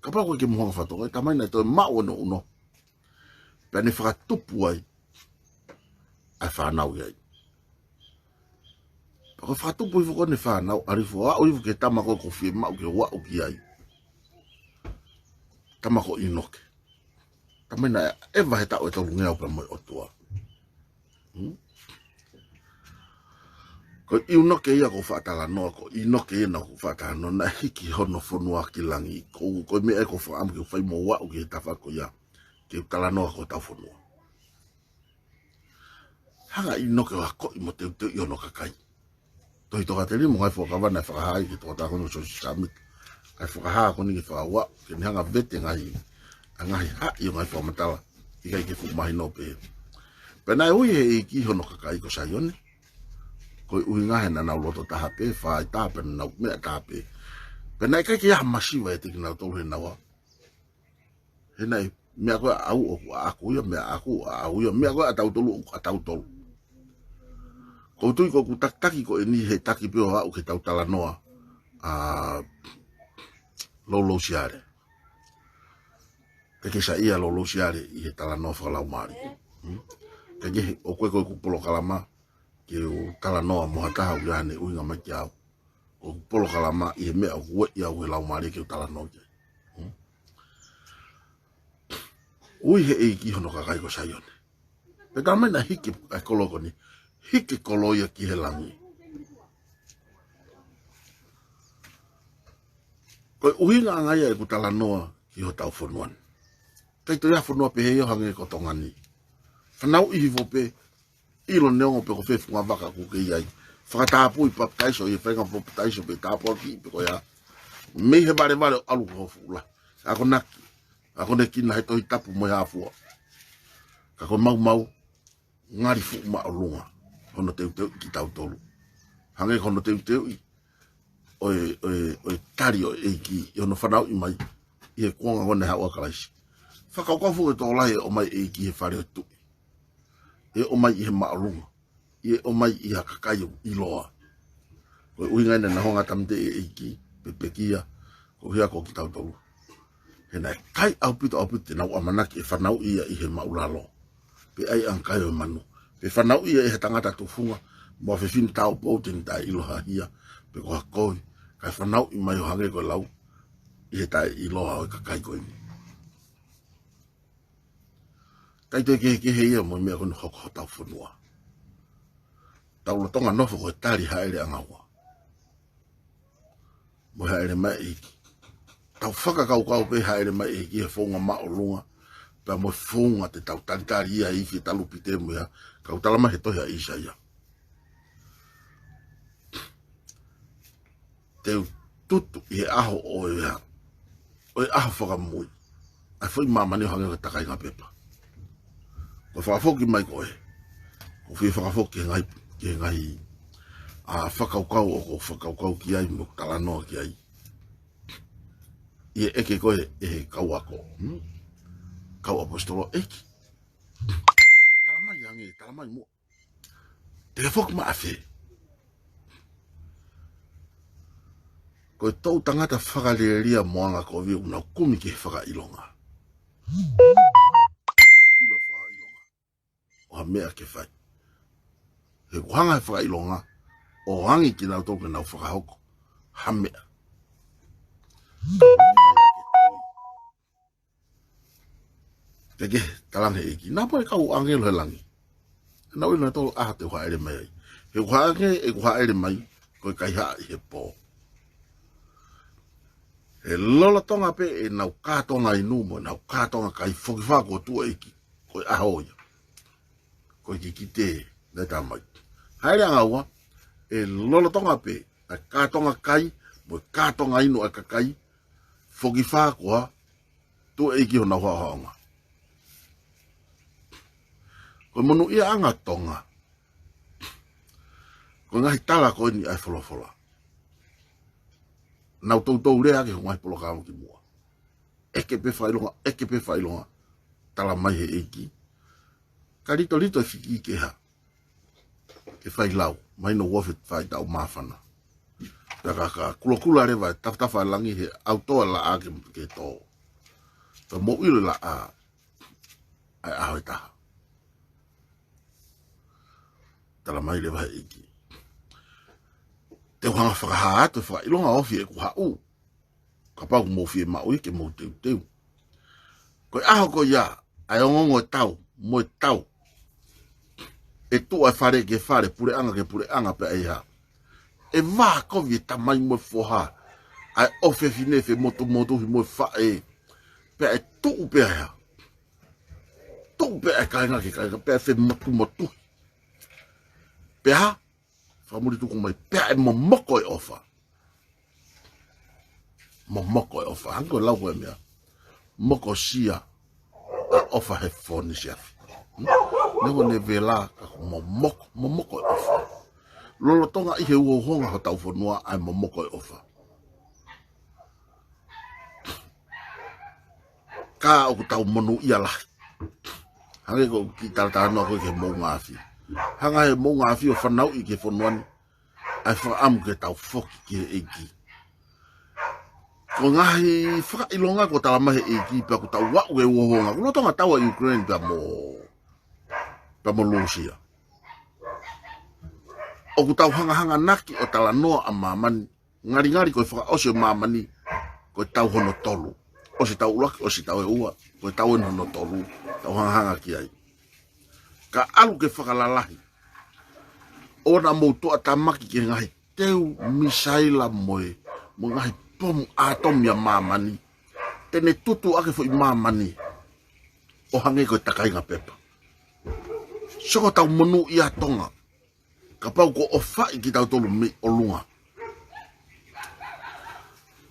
Kapau ko e ke muhanga fatonga, talamai naʻe toe maʻu hono ʻuno. Pea ne fakatupu ai ʻa e fānau ʻi ai. Pea ko e fakatupu hifo ko eni e fānau, ʻalu hifo ʻo aʻu hifo ki he tama ko ē ʻoku fiemaʻu ke u aʻu ki ai. Tama ko ʻInoke. Talamai naʻe ʻeva he taʻu ʻe tolungeau pea mo e ʻOtua. Hmm? Ko ʻInoke ia ʻoku ou faʻa talanoa, ko ʻInoke ia naʻa ku faʻa talanoa, naʻe hiki hono fonua ki langi. Ko, ko e meʻa ia ʻoku ou fakaʻamu ke u fai mo aʻu ki he tafaʻaki ko ia, ke u talanoa ki hotau fonua. hanga ʻe ʻInoke ʻo akoʻi mo teuteuʻi hono kakai. Tohi Tokāteline mo e ngaahi Fuakava naʻe fakahā ki he tokotaha ko eni ko Siosefa Sāmita. ʻA e fakahā ko eni ke fakaua, ke ne hanga ʻo vete e ngaahi, ʻa e ngaahi haʻi ʻo e ngaahi fakamatala, ʻikai ke fuʻu mahino pē. Pea naʻe ui ʻe he ʻEiki hono kakai ko Saione, koeʻuhi he naʻa nau loto taha pē, fāitaha, pea naʻa nau meʻa taha pē. Pea naʻe ʻikai ke ʻi ai ha masiva ʻiate kinautolu he naua. He naʻe, meʻa ko ē ʻaʻau ʻoku ʻaʻaku ia, meʻa ʻaʻaku ʻaʻau ia, meʻa ko ē ʻatautolu ʻoku ʻatautolu. ʻOku ou tui ko ʻeku takitaki ko eni he taki pē ʻo aʻu ki heʻetau talanoa ʻa Loulousiale. ʻIkai ke saiʻia Loulousiale ʻi he talanoa fakalaumālie. Hmm? ʻIkai ke, ʻoku ʻikai ko ʻeku polokalama ke u talanoa mo ha taha ʻoku ʻi ai haʻane ʻuhinga mai kiate au. Ko ʻeku polokalama ʻi he meʻa ʻoku ueʻi au ʻe he Laumālie ke u talanoa ki ai. Hmm? Ui ʻe he ʻEiki hono kakai ko Saione. Pea talamai naʻe hiki ʻa e kolo ko eni, hiki e kolo ia ki he langi. Ko e ʻuhinga ange ia ʻeku talanoa ki hotau fonua ni. ʻIkai toe ʻi ai ha fonua pehē ia ʻo hangē ko Tonga ni. Fanauʻi hifo pē, ʻilo neongo pe ko fē fungavaka ʻoku ke ʻi ai. Fakatapui, papitaiso ʻi he faʻahinga papitaiso pe tāpuakiʻi pe ko e hā. Mei he valevale ʻo ʻalu ki ho fuʻu lahi. Akonaki, akonekina he Tohi Tapu mo e hā fua. Ka ko e maumau, ngali fuʻu māʻolunga hono teuteuʻi kitautolu. Hangē ko hono teuteuʻi ʻo e, ʻo e, ʻo e tali ʻo e ʻEiki ʻi hono fanauʻi mai ʻi he kuonga ko eni ʻa Kalaisi. Fakakaukau foki ʻe tokolahi ʻe ʻomai ʻe he ʻEiki he fale ʻo e tuʻi. ʻE ʻomai ʻi he māʻolunga. ʻE ʻomai ʻi ha kakai ʻoku ʻiloa. Ko e ʻuhinga ia naʻa nau hanga ʻo tāmateʻi e ʻEiki, pe pekia, koeʻuhi ko kitautolu. He naʻe ʻikai ʻaupito, ʻaupito te nau ʻamanaki ʻe fanauʻi ia ʻi he māʻulalo. Pe ʻaiʻanga kai ʻo e manu. Pe fanauʻi ia ʻe ha tangata tufunga, mo ha fefine tāupou te ne taʻeʻilo ha hia, pe ko ha kovi, kae fanauʻi mai ʻo hangē ko e lau, ʻi he taʻeʻiloa ʻo e kakai ko eni. ʻIkai toe kehekehe ia mo e meʻa ko eni ʻoku hoko hotau fonua. Tau lolotonga nofo ko e tali Haʻele ʻAngaua. Mo e Haʻele Mai ʻEiki. Tau fakakaukau pē Haʻele Mai ʻEiki he founga māʻolunga. Pea mo e founga te tau talitali ia ʻi he ifi ʻo e talupite mo ia. Ka ʻoku talamai he tohi ʻa ʻĪsaia. Te u tutu ʻi he ʻaho ʻo e hā. ʻO e ʻaho fakamui. ʻA e foʻi māmani ʻo hangē ko e takainga pepa. Ko e fakafoki mai ko ē. ʻOku ou fie fakafoki ki he ngaahi, ki he ngaahi, ʻa, fakakaukau ʻoku ou fakakaukau ki ai mo talanoa ki ai. ʻI he ʻeke ko ē ʻe he kau ako. Hmm? Kau ʻaposetolo ʻEiki. Talamai ange, talamai muʻa. Te ke foki maʻa fē? Ko e toʻu tangata fakalielia mo angakovi ʻoku nau kumi ki he fakaʻilonga. Nau ʻilo fakaʻilonga. ʻO ha meʻa ke fai. He ʻoku hanga he fakaʻilonga ʻo angi kinautolu ke nau fakahoko ha meʻa. Ke ke talange ʻEiki. Naʻa mo e kau ʻāngelo he langi. Naʻa nau ʻilo nautolu ʻaho te u hāʻele mai ai. He ʻoku hangē ʻeku hāʻele mai, ko e kaihaʻa ʻi he pō. He lolotonga pē ʻenau kātoanga inu mo ʻenau kātoanga kai, fokifā kuo tuʻu ʻEiki, ko e ʻaho ia. Ko e kikite, naʻe talamai. Haʻele ʻAngaua, ʻe lolotonga pē, ʻa e kātoanga kai, mo e kātoanga inu ʻa e kakai, fokifā kuo tuʻu ʻEiki honau haʻohaʻonga. Ko e monūʻiaʻanga Tonga. Ko e ngaahi tala ko eni ʻa e folofola. Nau toutou lea ki he ngaahi polokalama kimuʻa. ʻEke pē fakaʻilonga, ʻeke pē fakaʻilonga. Talamai he ʻEiki. Ka litolito e fiki ke hā. Ke fai lau, mahino ʻoku ofi e faʻahitaʻu māfana. Pea ka, ka kulokula leva e tafatafa e langi he ʻautoa e laʻā ke, ke tō. Pea mou ʻilo e laʻā, ʻa e ʻaho ʻe taha. Talamai leva he ʻEiki. Te u hanga fakahā atu e fakaʻilonga ofi ʻeku haʻu. Kapau ʻoku mou fiemaʻu ia ke mou teuteu. Ko e ʻaho ko ia, ʻa e ongoongo e tau, mo e tau. ʻE tuʻu ʻa e fale ki he fale, puleʻanga ki he puleʻanga pea ʻe hā. ʻE vā kovi e tamai mo e foha. ʻA e ʻofefine femotumotuhi mo e faʻē. Pea ʻe tuʻu pea hā. Tuʻu pea ʻe kāinga ki he kāinga, pea ʻe femotumotuhi. Pea hā? Fakamuli tuku mai, pea ʻe momoko e ʻofa. Momoko e ʻofa. Hangē ko e lau ko e meʻa, mokosia ʻa e ʻofa he fōnisiafi. Hmm? Neongo ʻene vela, ka ko e momoko, momoko e ʻofa. Lolotonga ʻi he uhouhonga hotau fonua ʻa e momoko e ʻofa. Ka ʻoku tau monūʻia lahi. Hangē ko e kiʻi talatalanoa ko ē ki he moʻunga afi. Hanga ʻe he moʻunga afi ʻo fanauʻi ki he fonua ni ʻa e fakaʻamu ke tau foki ki he ʻEiki. Ko e ngaahi fakaʻilonga kuo tala mai he ʻEiki pea ʻoku tau aʻu ki he uhouhonga, ʻoku lolotonga taua ʻa Ukraine pea mo, pea mo Lūsia. ʻOku tau hangahanganaki ʻo talanoa ʻa māmani, ngalingali ko e fakaʻosi ʻo māmani ko e taʻu hono tolu. ʻOsi taʻu ʻuluaki, ʻosi taʻu ʻe ua, ko e taʻu eni hono tolu, tau hangahanga ki ai. Ka ʻalu ke fakalalahi, ʻoua naʻa mou tuʻatamaki ki he ngaahi teu misaila mo e, mo e ngaahi pomu ʻātomi ʻa māmani. Te ne tutu ʻaki e foʻi māmani ʻo hangē ko e takainga pepa. Sio ko ʻetau monūʻia ʻa Tonga. Kapau kuo ʻofaʻi kitautolu mei ʻolunga,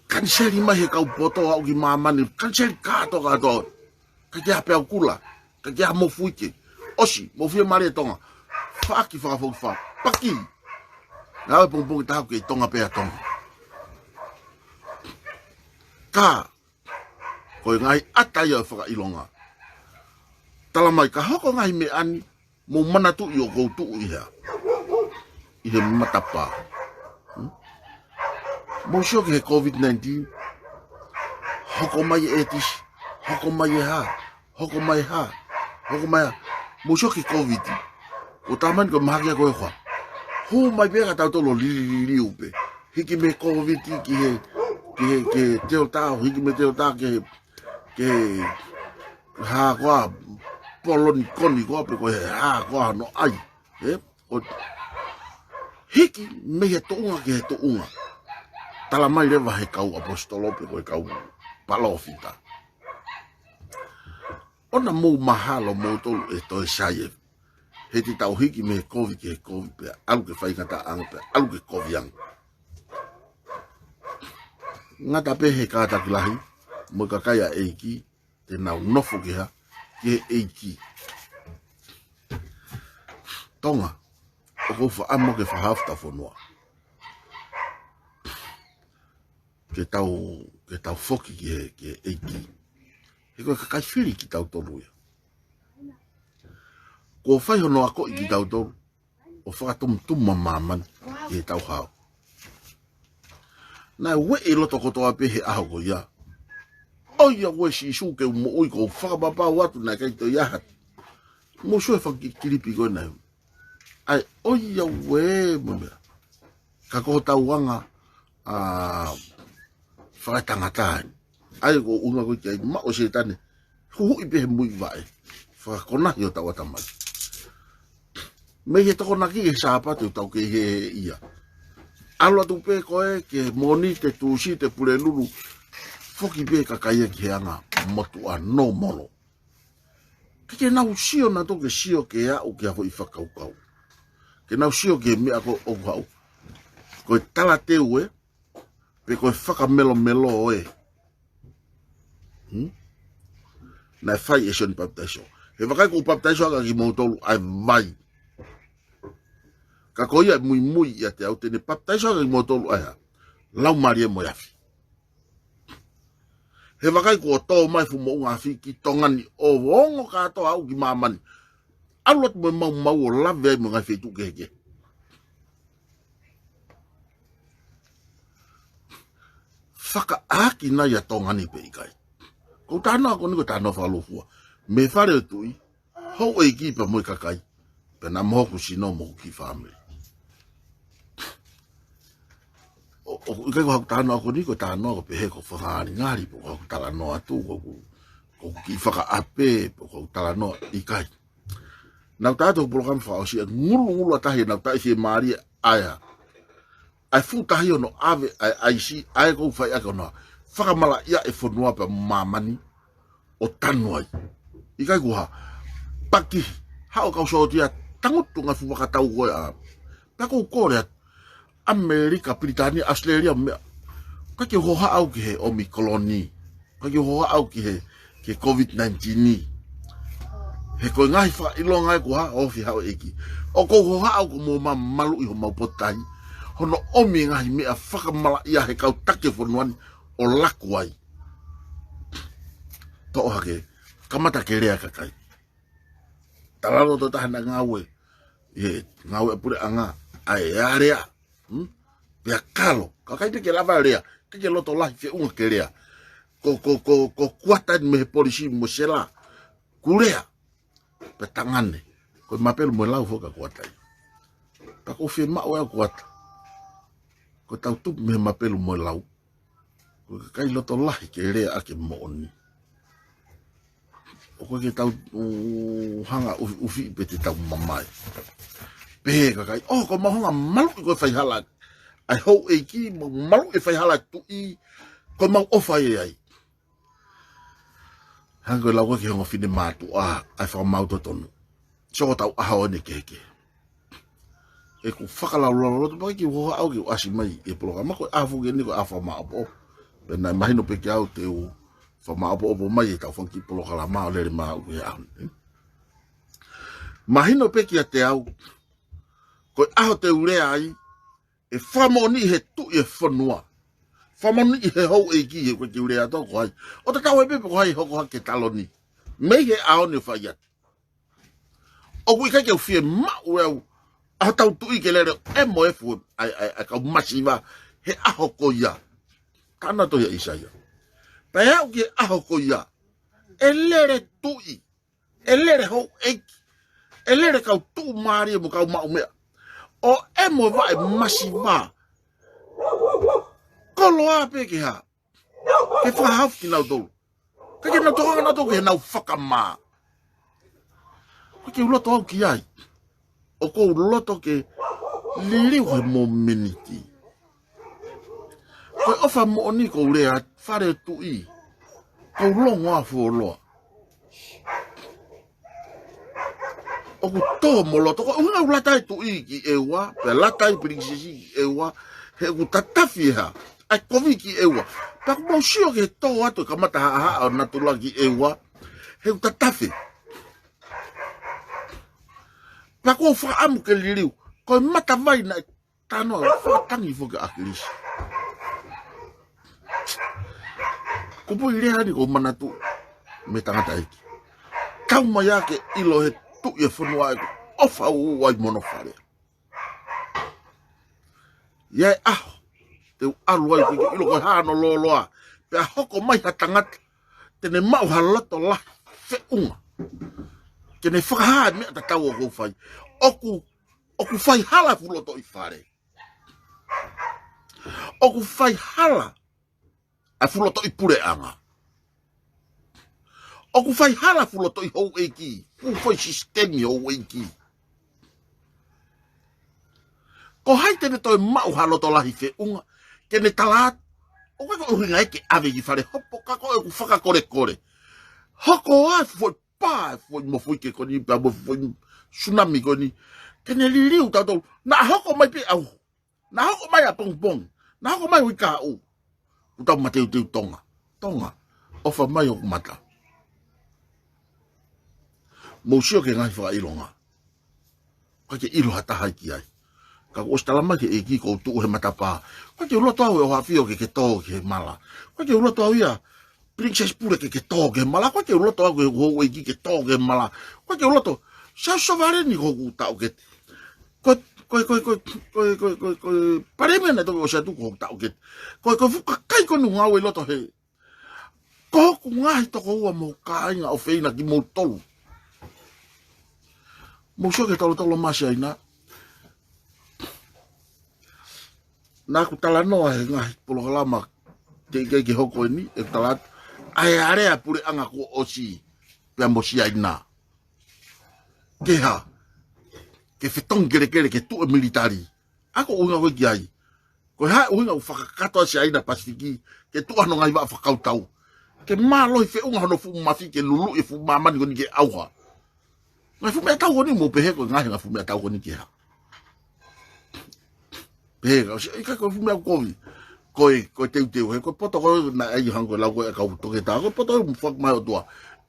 kaniseli mai he kau poto ʻo aʻu ki māmani, kaniseli kātoa kātoa. ʻIkai ke ʻi ai ha peau kula, ʻikai ke ʻi ai ha mofuike. ʻOsi, mou fiemālie Tonga. Faʻaki fakafoki fā, paki. Naʻe ʻi ai e pongipongi ʻe taha ʻoku kei Tonga pē ʻa Tonga. Ka ko e ngaahi ʻata ia ʻo e fakaʻilonga. Tala mai ka hoko e ngaahi meʻa ni, mou manatuʻi ʻoku ou tuʻu ʻi hea? ʻI he matapā. Hmm? Mou sio ki he COVID nineteen, hoko mai e ʻētisi, hoko mai e hā, hoko mai e hā, hoko mai e hā. Mou sio ki he COVID, ʻoku talamai ko e mahaki ia ko e hā? Hū mai pē kia tautolu ʻo lilililiu pē. Hiki mei he COVID ki he, ki he, ki he Delta, hiki mei he Delta ki he, ki he hā koā, polonikoni koā pe ko e hā koā hono ʻai. Ē? ʻO hiki mei he tuʻunga ki he tuʻunga. Tala mai leva he kau ʻaposetolo pe ko e kau palōfita, ʻoua naʻa mou mahalo moutolu ʻe toe sai e, he te tau hiki mei he kovi ki he kovi pea ʻalu ke faingataʻaʻanga pea ʻalu ke koviʻanga. Ngata pē he kātaki lahi mo e kakai ʻa e ʻEiki, te nau nofo ki hea? Ki he ʻEiki. Tonga, ʻoku ou fakaʻamu ke fakahaofi ʻetau fonua. Ke tau, ke tau foki ki he, ki he ʻEiki. He ko e kakai fili kitautolu ia. Kuo fai hono akoʻi kitautolu ʻo fakatumutumu ʻa māmani ki heʻetau hao. Naʻe ueʻi e loto kotoa pē he ʻaho ko ia. ʻOiauē Sīsū, ke u moʻui, ʻoku ou fakapapau atu naʻe ʻikai toe ʻi ai ha. Mou sio he fakakilipi ko ē naʻe. ʻAi, ʻoiauē mo e meʻa. Ka ko hotau anga, ā, fakatangata eni. ʻAi, ko e ʻuhinga ko ē ke ʻai maʻu ʻe Sētane, huhuʻi pē he muivaʻe, fakakonahi hotau ʻatamai. Mei he Tokonaki ki he Sāpate ʻoku tau kei heheʻia. ʻAlu atu pē ko ē ki he Mōnite, Tūsite, Pulelulu, foki pē kakai ia ki he anga motuʻa, nōmolo. Ke, ke nau sio nautolu, ke sio ke aʻu ki ha foʻi fakakaukau. Ke nau sio ki he meʻa ko ē ʻoku haʻu. Ko e talateu ē, pe ko e fakamelomelo ē. Hmm? Naʻe fai ʻe Sione Papitaiso. He vakai, kuo u papitaiso ʻaki kimoutolu ʻa e vai. Ka ko ia ʻe muimui ʻiate au te ne papitaiso ʻaki kimoutolu ʻa e hā? Laumālie mo e afi. He vakai, kuo tō mai e fuʻu moʻunga afi ki Tonga ni ʻo ongo kātoa aʻu ki māmani. ʻAlu atu mo e maumau ʻo lave ai mo e ngaahi feituʻu kehekehe. Fakaʻaaki nai ʻa Tonga ni pe ʻikai? Ko ʻeku talanoa ko eni ko e talanoa fakalūkufua. Mei he Fale ʻo e Tuʻi, houʻeiki pea mo e kakai, pea naʻa mo hoku sino mo hoku kiʻi fāmili. ʻO, ʻoku ʻikai ko haku talanoa ko eni ko e talanoa ko e pehē ko e fakangalingali, pe ko haku talanoa atu, ko hoku, ko hoku kiʻi fakaʻape, pe ko haku talanoa, ʻikai. Naʻa ku tala atu he polokalama fakaʻosi, ʻa e ngulungulu ʻa tahi naʻa ku taʻefiemālie ai. ʻA e fuʻu tahi hono ʻave ʻa e ʻaisi, ʻa ia ʻoku fai ʻaki hono fakamalaʻia e fonua pea mo māmani ʻo tanu ai. ʻIkai ko ha paki, haʻu e kau sōtia, tangutu e ngaahi fuʻu vaka tau ko ē ʻa, Pea ʻoku ou kole atu, ʻAmelika, Pilitānia, ʻAositelēlia, meʻa. ʻOku ʻikai ke u hohaʻa au ki he Omicron ni. ʻOku ʻikai ke u hohaʻa au ki he, ki he COVID nineteen ni. He ko e ngaahi fakaʻilonga ē kuo hā, ofi hao ʻEiki. ʻOku ou hohaʻa au ko mo ma maluʻi homau potutahi. Hono ʻomi e ngaahi meʻa fakamalaʻia he kau taki fonua ni ʻo laku ai. Toʻo hake, kamata ke lea kakai. Talaloto taha naʻa ngāue, ʻi he ngāue ʻa e puleʻanga, ʻa e alea. Hmm? Pea kalo, ka ʻikai te ke lava lea, ʻikai ke loto lahi feʻunga ke lea. Ko, ko, ko, ko kuata ni mei he polisi mo e sela, kuo lea. Pea tangane, ko e mapelu mo e lau foki ʻa kuata ia. Pea ʻoku ou fiemaʻu ʻe au kuata. Ko e tau tupu mei he mapelu mo e lau. Ko e kakai loto lahi ke lea ʻaki e moʻoni. ʻOku ʻikai ke tau, ʻū, hanga ʻufiʻufi pe te tau mamae. Pehē kakai, ʻo, ko mau hanga maluʻi ko e faihala ʻa e houʻeiki, mau maluʻi e faihala ʻa e tuʻi, ko mau ʻofa ē ai. Hanga ko e lau ko ē ki he ongo finemātuʻa, ʻa e fakamaau totonu. Sio ko e tau ʻaho eni kehekehe. ʻOku fakalaulauloto pē ke u hohaʻa au ke u ʻasi mai ʻi he polokalama ko e ʻaho foki eni ko e ʻaho fakamaʻopoʻopo. Pea naʻe mahino pē kiate au te u fakamaʻopoʻopo mai ʻi he tau fanga kiʻi polokalama ʻo lele maʻu ki he ʻaho ni. Mahino pē kiate au, ko e ʻaho te u lea ai, ʻe fakamoʻoniʻi he tuʻi e fonua. Fakamoʻoniʻi he houʻeiki he ko e te u lea atu ko hai. ʻO tatau ai pē pe ko hai hoko hake taloni. Mei he ʻaho ni ʻo fai atu. ʻOku ʻikai ke u fiemaʻu ʻe au, ʻa hotau tuʻi ke lele ʻo ʻemo e fuʻu, ʻa e, ʻa e, ʻa e kau masiva, he ʻaho ko ia. Tana tohi ʻa ʻIsaia. Pea ʻe aʻu ki he ʻaho ko ia, ʻe lele tuʻi, ʻe lele houʻeiki, ʻe lele kau tuʻumālie mo kau maʻu meʻa. ʻO ʻemo e vaʻe masiva. Koloa pē ke hā. Ke fakahaofi kinautolu. Ka ke nau tokanga nautolu ke nau fakamā. ʻOku ʻikai ke u loto au ki ai. ʻOku ou loto ke liliu he momeniti. Ko e ʻofa moʻoni ko u lea, Fale Tuʻi. Ko u longo ʻa fuoloa. ʻOku tō mo loto, ko e ʻuhinga ʻoku lata ai tuʻi ki ʻEua, pea lata ai pilinisesi ki ʻEua, he ʻoku tatafi ʻe hā, ʻa e kovi ki ʻEua. Pea ʻoku mau sio ki he tō atu e kamata haʻahaʻa ʻo natula ki ʻEua, he ʻoku tatafi. Pea ʻoku ou fakaʻamu ke liliu, ko e matavai naʻe tano ʻa e fakatangi foki ʻa ʻAkilisi. Kupu ʻi lea ni ʻoku ou manatu mei he tangataʻeiki. Kau mai ā ke ʻilo he tuʻi e fonua ʻoku ʻofa ʻuʻua ai mo hono fale. ʻI ai e ʻaho, te u ʻalu ai ke ʻilo ko e hā hono lōloa. Pea hoko mai ha tangata, te ne maʻu ha loto lahi feʻunga. Ke ne fakahā e meʻa tatau ʻoku ou fai. ʻOku ʻoku faihala e fuʻu loto ʻi fale. ʻOku faihala e fuʻu loto ʻi puleʻanga. ʻOku faihala e fuʻu loto ʻi houʻeiki. Fuʻu foʻi sisitemi houʻeiki. Ko hai te ne toe maʻu ha loto lahi feʻunga. Ke ne tala atu. ʻOku ʻikai ko e ʻuhinga ia ke ʻave ki fale hopo ka ko ʻeku fakakolekole. Hoko ā e fuʻu foʻi pā, foʻi mo foʻi ke ko eni, pea mo foʻi tsunami ko eni. Ke ne liliu tautolu. Naʻa hoko mai pē ʻauhu. Naʻa hoko mai ʻapongipongi. Naʻa hoko mai uike kahaʻu. ʻOku tau mateuteu Tonga. Tonga. ʻOfa mai hoku mata. Mou sio ki he ngaahi fakaʻilonga. ʻOku ʻikai ke ʻilo ha taha ia ki ai. Ka kuo ʻosi tala mai ki he ʻEiki ʻoku ou tuʻu he matapā. ʻOku ʻikai ke u loto au ʻe ʻOhafio ke ke tō ki he mala. ʻOku ʻikai ke u loto au ia Pilinisesi Pule ke ke tō ki he mala. ʻOku ʻikai ke u loto au ki he houʻeiki ke tō ki he mala. ʻOku ʻikai ke u loto. Siaosi Sovaleni ko hoku taʻokete. Ko, ko, ko, ko, ko, ko, ko, ko, Palēmia naʻe toki ʻosi atu ko hoku taʻokete. Ko, ko e fuʻu kakai ko eni ʻoku ngāue ʻi loto he. Ko hoku ngaahi tokoua mo e kāinga ʻofeina kimoutolu. Mou sio ki he tolotolo masi ʻa ʻIna. Naʻa ku talanoa he ngaahi polokalama teʻeki ai ke hoko eni, ʻeku tala atu. ʻA e alea puleʻanga kuo ʻosi, pea mo Siaina. Ke hā, ke fetongi kelekele ke tuʻu e militali. ʻA ko e ʻuhinga ko ē ki ai. Ko e hā e ʻuhinga ʻoku fakakakato ai Siaina Pasifiki, ke tuʻu hono ngaahi vaʻa fakakautau. Ke mālohi feʻunga hono fuʻu mafai ke luluʻi e fuʻu māmani ko eni ke ʻauha. Ngaahi fuʻu meʻatau ko eni mou pehē ko e ngaahi ngaahi fuʻu meʻatau ko eni ke hā. Pehē ka, ʻosi, ʻikai ko e fuʻu meʻa kovi. Ko e, ko e teuteu, he ko e poto ko ē naʻe ʻi ai hangē ko e lau ko ē ʻa e kau toketā, ko e poto ʻoku foaki mai ʻe he ʻOtua.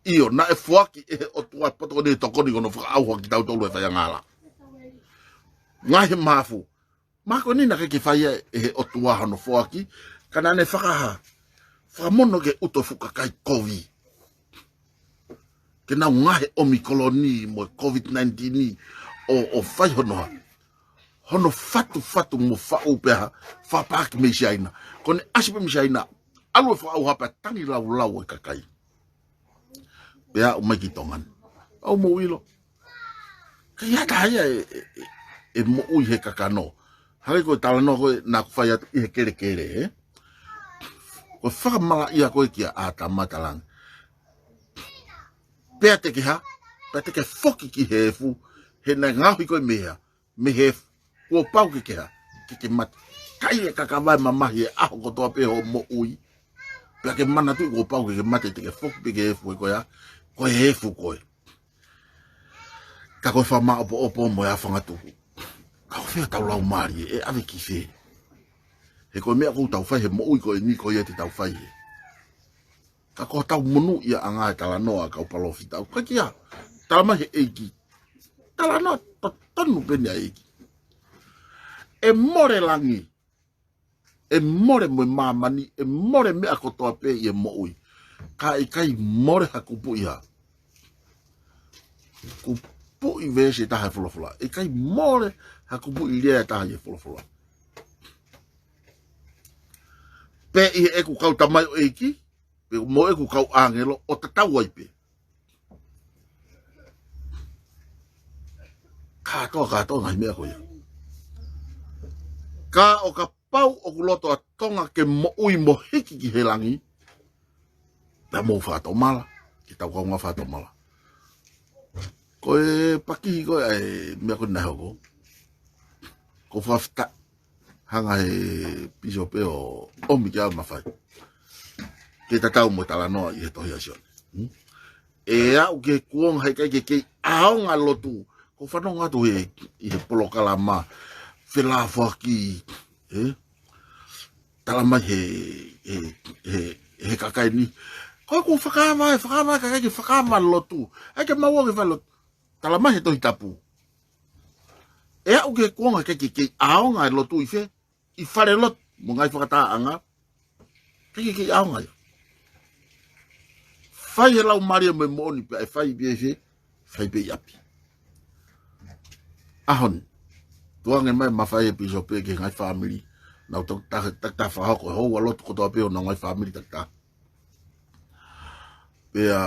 ʻIo, naʻe foaki ʻe he ʻOtua e poto ko eni ʻo tokoni ki hono fakaʻauha kitautolu ʻe he faiangahala. Ngaahi mafu. Mā ko eni naʻe ʻikai ke fai ia ʻe he ʻOtua hono foaki, ka naʻa ne fakahā. Fakamono ki he ʻuto e fuʻu kakai kovi. Ke nau ngaohi e ʻOmikoloni mo e COVID nineteen ʻo, ʻo fai hono hā. Hono fatufatu mo faʻu pē ha, fakapāki mei Siaina. Ko ʻene ʻasi pē mei Siaina, ʻalu e fakaʻauha pea tangi laulau e kakai. Pea aʻu mai ki Tonga ni. ʻOku mou ʻilo. Ka ʻi ai ha taha ia ʻe, ʻe, ʻe, ʻe moʻui he kakano. Hangē ko e talanoa ko ē naʻa ku fai atu ʻi he kelekele, ē? Ko e fakamalaʻia ko ē kia ʻĀtama Talange. Pea te ke hā, pea te ke foki ki he efu, he naʻe ngaohi koe mei he, mei he efu, kuo pau ke ke hā, ke ke mate. Ka ʻi he kakava e mamahi e ʻaho kotoa pē hoʻo moʻui. Pea ke manatuʻi kuo pau ke ke mate, te ke foki pē ki he efu, he ko e hā, ko e efu koe. Ka ko e fakamāʻopoʻopo mo e afangatuku. Ka ko fē ʻetau laumālie, ʻe ʻave ki fē? He ko e meʻa ʻoku tau fai he moʻui ko eni ko ia te tau fai ē. Ka ko hotau monūʻiaʻanga e talanoa ʻa e kau palōfita. ʻOku ʻikai ke hā, talamai ʻe he ʻEiki. Talanoa totonu pē eni ʻa e ʻEiki. ʻE mole langi. ʻE mole mo e māmani, ʻe mole meʻa kotoa pē ʻi he moʻui. Ka ʻe ʻikai mole ha kupuʻi hā. Kupuʻi veesi ʻe taha ʻi he folofola. ʻE ʻikai mole ha kupuʻi lea ʻe taha ʻi he folofola. Pea ʻi heʻeku kau tamaioʻeiki, pea mo ʻeku kau ʻāngelo ʻo tatau ai pē. Kātoa, kātoa ngaahi meʻa ko ia. Ka ʻo kapau ʻoku loto ʻa Tonga ke moʻui mo hiki ki he langi, pea mou fakatomala, ke tau kaungā fakatomala. Ko e pakihi ko ē ʻa e meʻa ko ē naʻe hoko. Ko fakafita hanga he pīsope ʻo ʻomi ki ai e mafai ke tatau mo e talanoa ʻi he tohi ʻa Sione. Hmm? ʻE aʻu ki he kuonga he ʻikai ke kei ʻaonga lotu. ʻOku ou fanongo atu he, ʻi he polokalama felāfoaki, ē? Talamai he, he, he, he kakai ni. Ko ʻeku fakaava, ʻe fakaava, kakai ke fakaava lotu. ʻAi ke maua ke fai lotu. Talamai he Tohi Tapu. ʻE aʻu ki he kuonga he ʻikai ke kei ʻaonga e lotu ʻi fē, ʻi fale lotu, mo e ngaahi fakatahaʻanga. ʻIkai ke kei ʻaonga ia. Fai he laumālie mo e moʻoni pea ʻe fai pē ʻi fē, fai pē ʻi ʻapi. ʻAho ni. Tukuange mai e mafai ʻa e pīsope ki he ngaahi fāmili. Nau takitaha, takitaha fakahoko e houa lotu kotoa pē ʻo honau ngaahi fāmili takitaha. Pea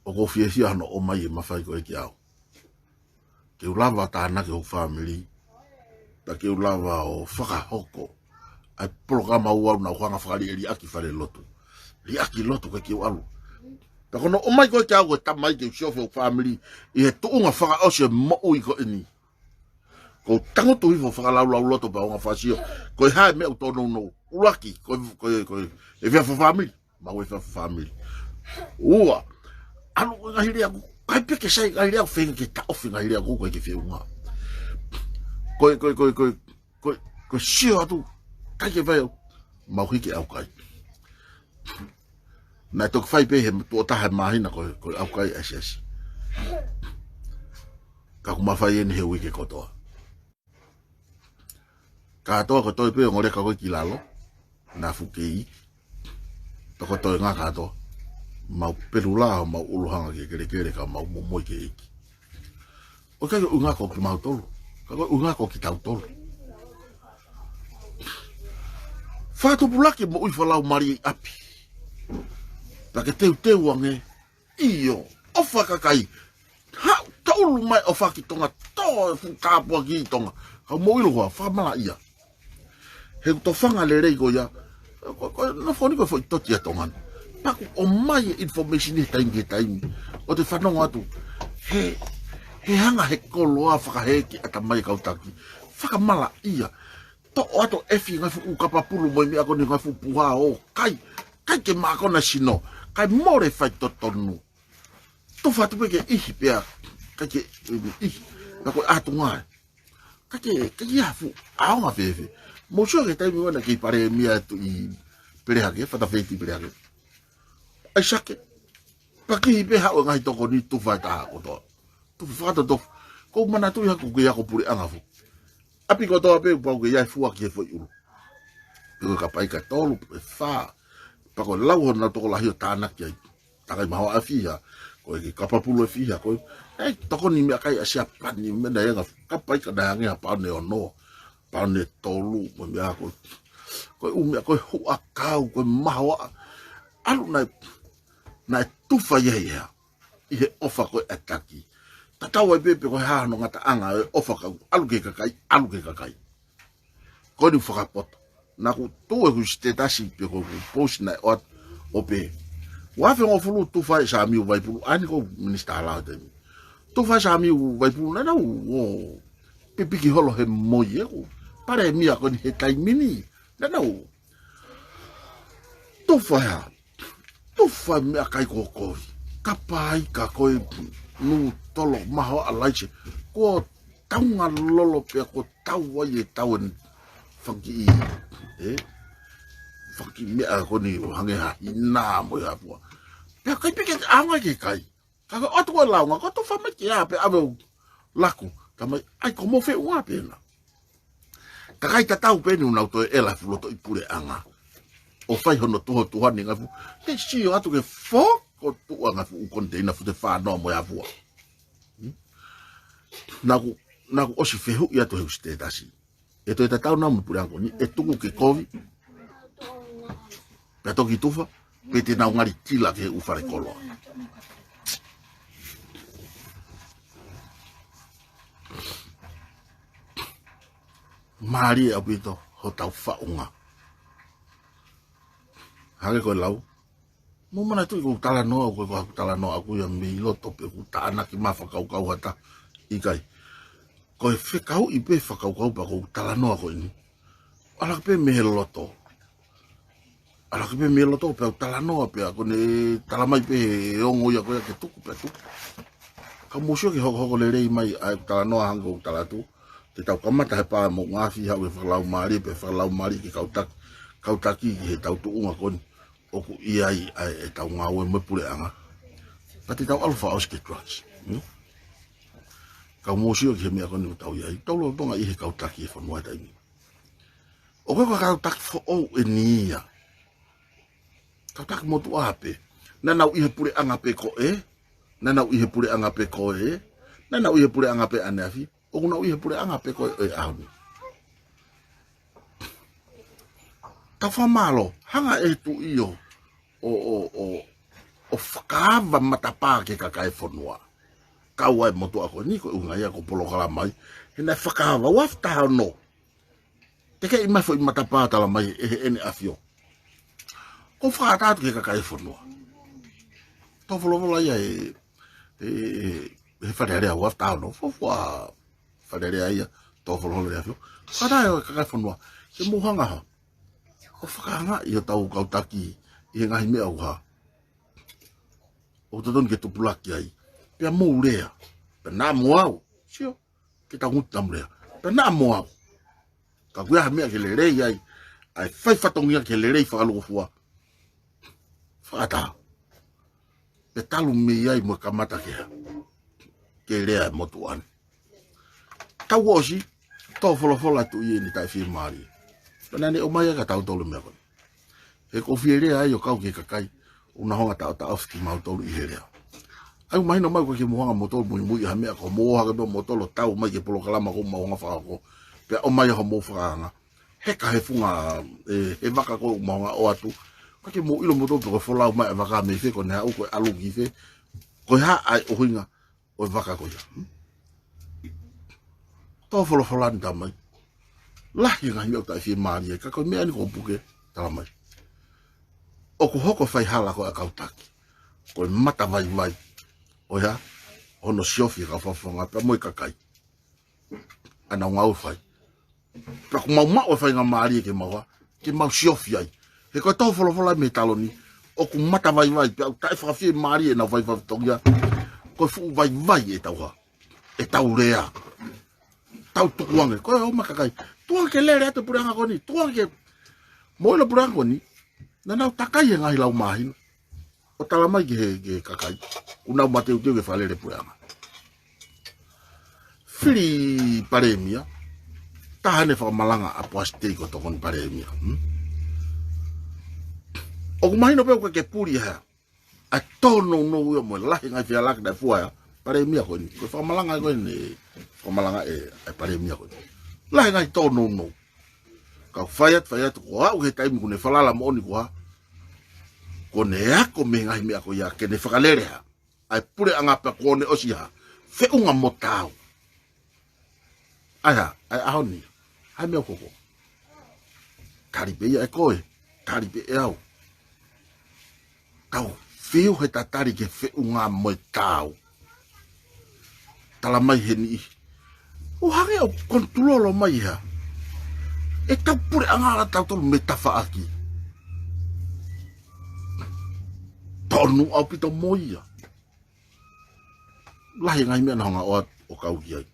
ʻoku ou fiefia hono ʻomai e mafai ko ē kiate au. Ke u lava ʻo tānaki hoku fāmili. Pea ke u lava ʻo fakahoko ʻa e polokalama ʻoku ou nau hanga ʻo fakaliʻeliʻaki fale lotu. Liʻaki lotu ke u ʻalu. Pea ko hono ʻomai ko ē kiate au ko e tamai ke u siofi hoku fāmili ʻi he tuʻunga fakaʻosi e moʻui ko eni. ʻOku ou tangutu hifo ʻo fakalaulauloto pea u hanga ʻo fakasio. Ko e hā e meʻa ʻoku tōnounou. ʻUluaki, ko e, ko e, ko e, e efiafi fakafāmili. Maʻu e efiafi fakafāmili. Ua, ʻalu ko e ngaahi lea ʻoku, ʻikai pē ke sai ngaahi lea ʻoku feinga ke taʻofi ngaahi lea ʻoku ʻikai ke feʻunga. Ko e, ko e, ko e, ko e, ko e, ko e sio atu, ʻikai ke fai au. Mau hiki ʻaukai. Naʻe toki fai pē he tuʻo taha he māhina ko e, ko e ʻaukai ʻa e siasi. Ka ʻoku mafai eni he uike kotoa. Kātoa ko e toe pē ongo leka ko ē ki lalo, naʻa fuʻu kei. Pea ko e toenga kātoa. Mau pelu lā, mau ʻulu hanga ki he kelekele ka mau momoi ki he ʻEiki. ʻOku ʻikai ko e ʻuhinga ko kimautolu. Ka ko e ʻuhinga ko kitautolu. Fakatupulaki e moʻui fakalaumālie ʻi ʻapi. Pea ke teuteu ange. ʻIo, ʻofa kakai. Haʻu, tō ʻulu mai ʻofa ki Tonga, tō e fuʻu tāpuaki ʻi Tonga. Ka mou ʻilo koā, fakamalaʻia. He ʻoku tofanga lelei ko ia. Ko, ko, nofo ni ko e foʻi toti ʻa Tonga ni. Pea ʻoku ʻomai e information he taimi ki he taimi. ʻOku te fanongo atu. He, he hanga he koloa fakahēʻi ʻatamai e kau taki. Fakamalaʻia. Toʻo atu e efi ngaahi fuʻu kapapulu mo e meʻa ko eni ngaahi fuʻu puha ʻo kai. ʻIkai ke mākona sino. ʻIkai mole faitotonu. Tufa atu pē ke ʻihi pea. ʻIkai ke ʻihi. Pea ko e ʻatunga ē. Ka ke, ka ke ʻi ai ha fuʻu ʻaonga fēfē? Mou sio ki he taimi ʻoku ʻi ai e kiʻi palēmia ʻi Pelehake, Fatafeiti Pelehake. ʻAisake, pea kiʻi pē haʻu e ngaahi tokoni, tufa e taha kotoa. Tufa fakatotofu. ʻOku ou manatuʻi hake ʻoku kei ako puleʻanga foki. ʻApi kotoa pē pau ke ʻi ai e fua ki he foʻi ʻulu. Pe ko e kapaika ʻe tolu, pe fā. Pea ko e lau honau tokolahi ʻo tānaki ai. Takai mahoaʻa ʻe fiha, ko e kiʻi kapapulu ʻe fiha, ko e, ʻe tokoni meʻakai ʻa Siapani, meʻa naʻe anga, kapaika naʻe anga ha paone ʻe ono, paone ʻe tolu, ko e meʻa ko, ko e ʻū meʻa, ko e huʻakau, ko e mahoaʻa. ʻAlu naʻe, naʻe tufa ia ia ʻi he ʻofa ko ē ʻa e taki. Tatau ai pē pe ko e hā hono ngataʻanga ʻo e ʻofa, ka ʻalu ki he kakai, ʻalu ki he kakai. Ko eni fakapoto. Naʻa ku tuʻu ʻeku siteitasi pe ko ʻeku post naʻe ʻoatu ʻo pehē, ua afe hongofulu tufa e Samiu Vaipulu, ʻa eni ko e minisitā lao taimi. Tufa e Samiu Vaipulu, naʻa nau ō pipiki holo he moi ʻeku palēmia ko eni he taimi ni. Naʻa nau tufa ia. Tufa meʻakai ko kovi. Kapaika, ko e nūtolo, mahoaʻa, laise. Ko e taunga lolo pea ko e tau ai e tau eni fanga kiʻi, ē? Fanga kiʻi meʻa ko eni ʻo hangē ha hina mo e hā fua. Pea ʻikai pē ke ʻaonga ki he kai. Ka ko e ʻoatu ko e launga, ko e tufa mai ki ai pē ʻave ʻo laku. Talamai, ʻai ko hoʻomou feʻunga pē ena. Kakai tatau pē eni ʻoku nau toe ʻela he fuʻu lotoʻi puleʻanga ʻo fai hono tuhotuhani e ngaahi fuʻu. Te sio atu ki he fokotuʻu e ngaahi fuʻu koniteina fute fānoa mo e hā fua. Hmm? Naʻa ku, naʻa ku ʻosi fehuʻi atu he siteitasi. ʻE toe tatau nai mo e puleʻanga ko eni, ʻe tuku ke kovi, pea toki tufa, pe te nau ngali tila ki he ʻū fale koloa. Mālie ʻaupito hotau faʻunga. Hangē ko e lau. Mou manatuʻi ʻoku ou talanoa, ʻoku ʻikai ko haʻaku talanoa ʻaʻaku ia mei loto pe ʻoku tānaki mai fakakaukau ha taha, ʻikai. Ko e fekauʻi pē fakakaukau pea ʻoku ou talanoa ko eni. ʻAlu hake pē mei he loto. ʻAlu hake pē mei he loto pea u talanoa pea ko ʻene talamai pē he ongo ia ko ia ke tuku pea tuku. Ka mou sio ki he hokohoko lelei mai ʻa e talanoa hangē ko e tala atu. Te tau kamata he pā mo ngaahi haʻu he fakalaumālie pea fakalaumālie ki he kau taki, kau taki ki he tau tuʻunga ko eni ʻoku ʻi ai ʻa e, ʻetau ngāue mo e puleʻanga. Pea te tau ʻalu fakaʻosi ki he drugs. Hmm? Ka mou sio ki he meʻa ko eni ʻoku tau ʻi ai. Tau lolotonga ʻi he kau taki he fonua he taimi. ʻOku ʻikai ko e kau taki foʻou eni ia. Kau taki motuʻa pē. Naʻa nau ʻi he puleʻanga pē ko ē. Naʻa nau ʻi he puleʻanga pē ko ē. Naʻa nau ʻi he puleʻanga pē ʻaneafi. ʻOku nau ʻi he puleʻanga pē ko ē ʻo e ʻaho ni. Tau fakamālō, hanga ʻe he Tuʻi ʻo, ʻo, ʻo, ʻo, ʻo fakaava matapā ki he kakai e fonua. Kau ai e motuʻa ko eni ko e ʻuhinga ia ʻoku polokalama ai. He naʻe fakaava, ua afe taha ono. Tekeʻi mai foʻi matapā talamai ʻe Heʻene ʻAfio. ʻOku ou fakaʻatā atu ki he kakai e fonua. Tō folofola ia ʻe, ʻe, ʻe, he Fale Alea ua afe taha ono. Fuofua Fale Alea ia, tō folofola ʻe he ʻAfio. Fakaʻatā ʻe he kakai e fonua. Ke mou hanga ha. ʻO fakaangaʻi hotau kau taki ʻi he ngaahi meʻa ʻoku hā. ʻOku totonu ke tupulaki ai. Pea mou lea. Pea naʻa mo au. Sio. Ke tau ngutu namu lea. Pea naʻa mo au. Ka ʻoku ʻi ai ha meʻa ke lelei ai, ʻa e fai fatongia ke lelei fakalūkufua. Fakaʻatā. Pea talu mei ai mo e kamata ke hā. Ke lea e motuʻa ni. Tau ʻosi, tō folofola atu ʻi heʻene taʻefiemālie. Pea naʻa ne ʻomai ai kia tautolu e meʻa ko eni. He ʻoku ou fie lea ai ʻo kau ki he kakai ʻoku nau hanga ʻo taʻotaʻofi kimautolu ʻi he lea. ʻOku mahino mai ʻoku ʻikai ke mou hanga moutolu muimui ha meʻa, ko hoʻomou ō hake pē moutolu ʻo tau mai ki he polokalama ʻoku mau hanga ʻo fakahoko. Pea ʻomai ai hoʻomou fakaanga. Heka he funga, ē, he vaka ko ē ʻoku mau hanga ʻo ʻoatu. ʻOku ʻikai ke mou ʻilo moutolu pe ko e folau mai e vaka mei fē, ko ʻene haʻu ko e ʻalu ki fē. Ko e hā ʻa e ʻuhinga ʻo e vaka ko ia. Tō folofola ni talamai. Lahi e ngaahi meʻa ʻoku taʻefiemālie, ka ko e meʻa ni ʻoku ou puke, talamai. ʻOku hoko e faihala ko ē ʻa e kau taki. Ko e matavaivai. ʻO hā, hono siofi e kau fakafofonga pea mo e kakai. ʻA ʻenau ngāue fai. Pea ʻoku mau maʻu e faingamālie ke mau hā, ke mau siofi ai. He ko e tō folofola mei he taloni, ʻoku matavaivai, pea ʻoku taʻefakafiemālie ʻenau fai fatongia, ko e fuʻu vaivai ʻetau hā, ʻetau lea. tau tukuange. Ko e ʻomai kakai. Tukuange ke lele atu e puleʻanga ko eni. Tukuange ke moʻui ʻa e puleʻanga ko eni. Naʻa nau takai he ngaahi lau māhina. ʻO tala mai ki he, ki he kakai. Kuo nau mateuteu ke fakalele e puleʻanga. Fili palēmia. Taha ʻene fakamalanga ʻa Poasi Tei ko e tokoni palēmia. Hmm? ʻOku mahino pē ʻoku ke puli hā. ʻA e tōnounou ia mo e lahi ngaahi fealālaki naʻe fua ʻe he palēmia ko eni. Ko e fakamalanga ko eni, fakamalanga ʻe, ʻa e palēmia ko eni. Lahi ngaahi tōnounou. Ka fai atu, fai atu, ko au he taimi kuo ne falala moʻoni ko ā. Kuo ne ako mei he ngaahi meʻa ko ia, ke ne fakalele hā. ʻA e puleʻanga pea kuo ne ʻosi hā. Feʻunga mo taau. ʻAi hā, ʻa e ʻaho ni. ʻAi meʻa ʻoku ko. Tali pē ia ʻe koe. Tali pē ʻe au. Tau fiu he tatali ki he feʻunga mo e taau. Tala mai he niʻihi. ʻO hangē ʻoku konitulolo mai hā. ʻEtau puleʻanga ʻatautolu mei tafaʻaki. Tonu ʻaupito mo ia. Lahi ngaahi meʻa naʻa nau hanga ʻo, ʻo kau ki ai.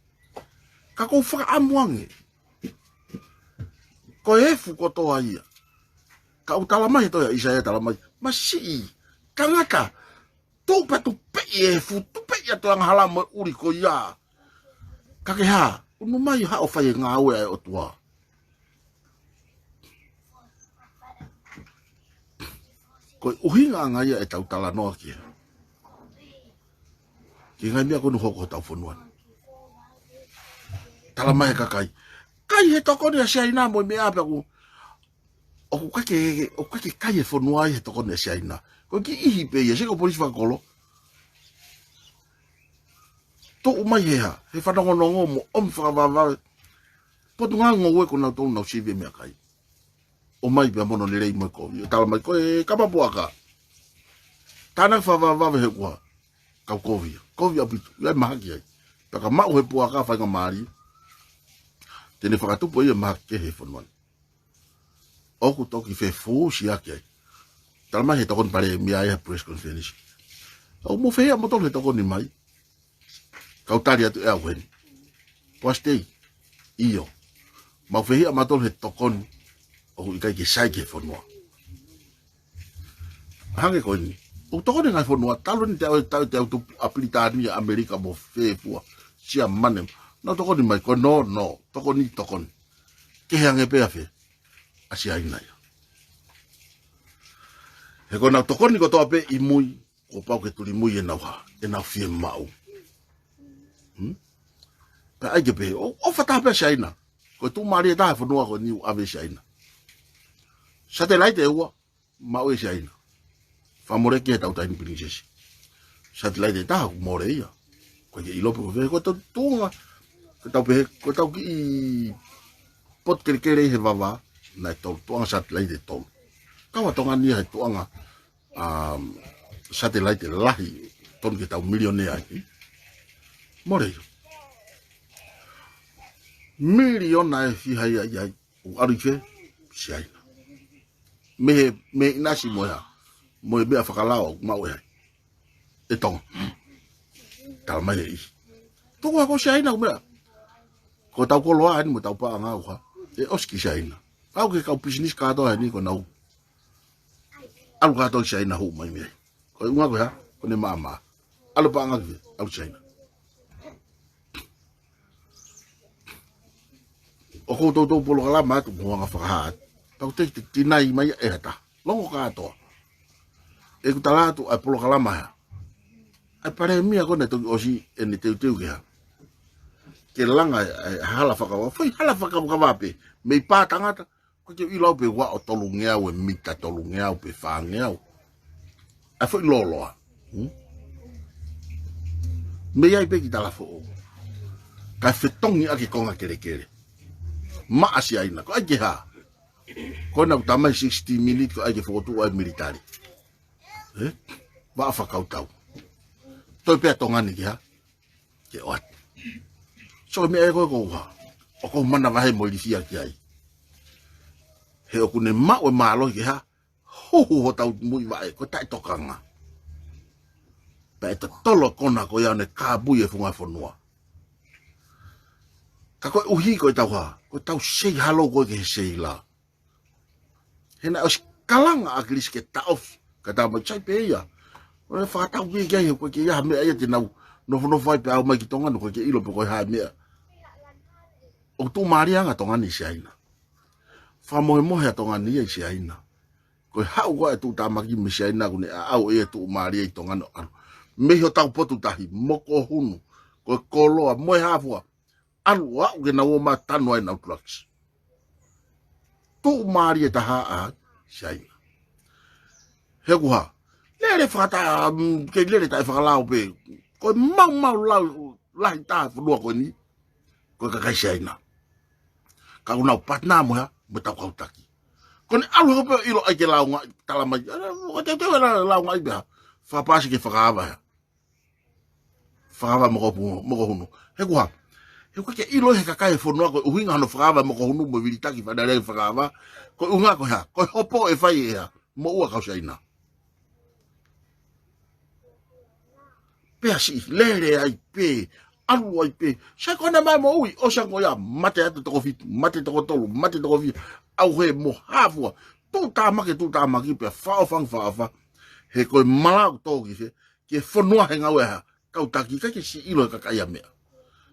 Ka ʻoku ou fakaʻamu ange. Ko e efu kotoa ia. Ka ʻoku tala mai he tohi ʻa ʻIsaia tala mai. Masiʻi. Tangata. Tuʻu pē tupeʻi e efu. Tupeʻi ʻa e toenga hala mo e ʻuli ko ia. Ka ke hā. ʻUnu mai haʻo fai e ngāue ʻa e ʻOtua. Ko e ʻuhinga ʻanga ia ʻetau talanoa ki he. Ki he ngaahi meʻa ko eni ʻoku hoko hotau fonua ni. Tala mai he kakai. Kai he tokoni ʻa Siaina mo e meʻa pē ʻoku. ʻOku ʻikai ke, ʻoku ʻikai ke kai e fonua ai he tokoni ʻa Siaina. Ko e kiʻi ʻihi pē ia, sio ko e polisi fakakolo. Tuʻu mai he hā, he fanongonongo mo ʻomi fakavavevave. Potungāue ko nautolu nau sivi e meʻakai. ʻOmai pea mono lelei mo e kovi. ʻO tala mai ko e kapa puaka. Tānaki fakavavevave he kuā. Kau kovi. Kovi ʻaupito. ʻI ai mahaki ai. Pea ka maʻu he puaka faingamālie. Te ne fakatupu ia mahaki he fonua ni. ʻOku toki fefusiaki ai. Tala mai he tokoni palēmia ai ha press conference. ʻOku mou fehiʻa mautolu he tokoni mai. Kau tali atu ʻe au heni. Poasi Tei. ʻIo. Mau fehiʻa mautolu he tokoni. ʻOku ʻikai ke sai ki he fonua. Hangē ko eni. ʻOku tokoni ngaahi fonua. Talu eni te au, te au, te au tu ʻa Pilitānia, ʻAmelika mo fē fua. Siamane. Nau tokoni mai ko no, no. Tokoni, tokoni. Ke he ange pē ʻa fē. ʻA Siaina ia. He ko ʻenau tokoni kotoa pē ʻi mui, kuo pau ke tuli mui ʻenau hā, ʻenau fiemaʻu. Hmm? Pea ʻai ke pehē, ʻo, ʻofa taha pē ʻa Siaina. Ko e tuʻumālie taha e fonua ko eni ʻoku ʻave ʻe Siaina. Satelaite ʻe ua, maʻu ʻe Siaina. Fakamole ki he tau taini pilinisesi. Satelaite ʻe taha ʻoku mole ia. Ko e ke ʻilo pē ko fē, ko e tau tuʻunga. Ko e tau pehē, ko e tau kiʻi potu kelekele ʻi he vavā. Naʻe tolu, tuʻunga satelaite ʻe tolu. Kau ʻa Tonga ni ia he tuʻunga, um, satelaite lahi, tonu ke tau milionea ai. Mole ia. Miliona ʻe fiha ia ʻi ai. ʻOku ʻalu ʻi fē, Siaina. Mei he, mei he ʻinasi mo e hā. Mo e meʻa fakalao, maʻu ʻe hai. ʻE Tonga. Tala mai ʻe ʻihi. Tuku hā ko Siaina ʻoku meʻa. Ko e tau koloa eni mo e tau paʻanga ʻoku hā. ʻE ʻosi ki Siaina. Kau ki he kau pisinisi kātoa eni ko ʻenau. ʻAlu kātoa ki Siaina hū mai mei ai. Ko e ʻuhinga ko e hā, ko ʻene maʻamaʻa. ʻAlu paʻanga ki fē, ʻalu Siaina. ʻOku ou toutou polokalama atu mo anga fakahā atu. Tau te, te tinai mai ʻe ha taha. Longo kātoa. ʻEku tala atu ʻa e polokalama hā. ʻA e palēmia ko ena toki ʻosi ʻene teuteu ke hā. Ke langa e, e hala fakava. Fai hala fakava pē. Mei pā tangata. Ko e ke ʻilo pē ua ʻo tolungeau e mita tolungeau pē fāngeau. ʻA e foʻi lōloa. Hmm? Mei ai pē ki Talafoʻou. Kae fetongi ʻaki konga kelekele. Maʻa Siaina. Ko ai ke hā. Ko ena ʻoku tamai sixty minutes ko ai ke fokotuʻu ai militari. Eh? Vaʻa fakakautau. Toi pē ʻa Tonga ni ke hā. Ke ʻoatu. So meʻa ʻe ko e ko uha. ʻOku ou manavahē mo ilifia ki ai. He ʻoku ne maʻu e mālohi ke hā. Huhu hotau muivaʻe, ko e taʻetokanga. Pea ʻe totolo kona ko ia ʻo ne kāpui e funga fonua. Ka koeʻuhi ko ʻetau hā, ko ʻetau say hello ko ē ki he seila. He naʻe ʻosi kalanga ʻa ʻAkilisi ke taʻofi, ka talamai sai pē ia. ʻO ne fakatau pē ki ai he ʻoku ʻikai ke ʻi ai ha meʻa ia te nau nofonofo ai pea aʻu mai ki Tonga ni ʻoku ʻikai ke ʻilo pe ko e hā e meʻa. ʻOku tuʻumālie ange ʻa Tonga ni ʻi Siaina. Fakamohemohe ʻa Tonga ni ia ʻi Siaina. Ko e haʻu ko ē ʻa e tuʻutāmaki mei Siaina ʻoku ne aʻau ʻe ia e tuʻumālie ʻi Tonga ni ʻo ʻalu. Mei hotau potu tahi, Mokohunu, ko e koloa, mo e hā fua, ʻalu ʻo aʻu ke nau ō mai ʻo tanu ai ʻenau tulakisi. Tuʻumālie taha ʻa Siaina. He ʻoku hā, lele fakata, mm, kei lele taʻefakalao pē. Ko e maumau lau lahi taha e fonua ko eni, ko e kakai Siaina. Ka ʻoku nau partner mo e hā, mo ʻetau kau taki. Ko ʻene ʻalu hake pē ʻo ʻilo ai ke launga, talamai, ʻa, ko e teuteu e la-, launga ai pē hā. Fakapāsi ke fakaava hā. Fakaava Mokopu-, Mokohunu. He ʻoku hā, he ʻoku ʻikai ke ʻilo he kakai e fonua ko e ʻuhinga hono fakaava Mokohunu mo e vilitaki Fale Alea ke fakaava. Ko e ʻuhinga ko e hā, ko e hopo ʻe fai ʻe hā, moʻua kau Siaina. Pea siʻi lele ai pē, ʻalu ai pē. Sai ko ena mai moʻui, ʻosi ange ia, mate atu toko fitu, mate toko tolu, mate toko fiha, ʻauhē mo hā fua. Tuʻutāmaki, tuʻutāmaki, pea fakaʻofa ange fakaʻofa. He ko e malanga ʻoku tō ki he, ki he fonua he ngāue ʻa e hā, kau taki, ʻikai ke siʻi ʻilo e kakai ʻa e meʻa.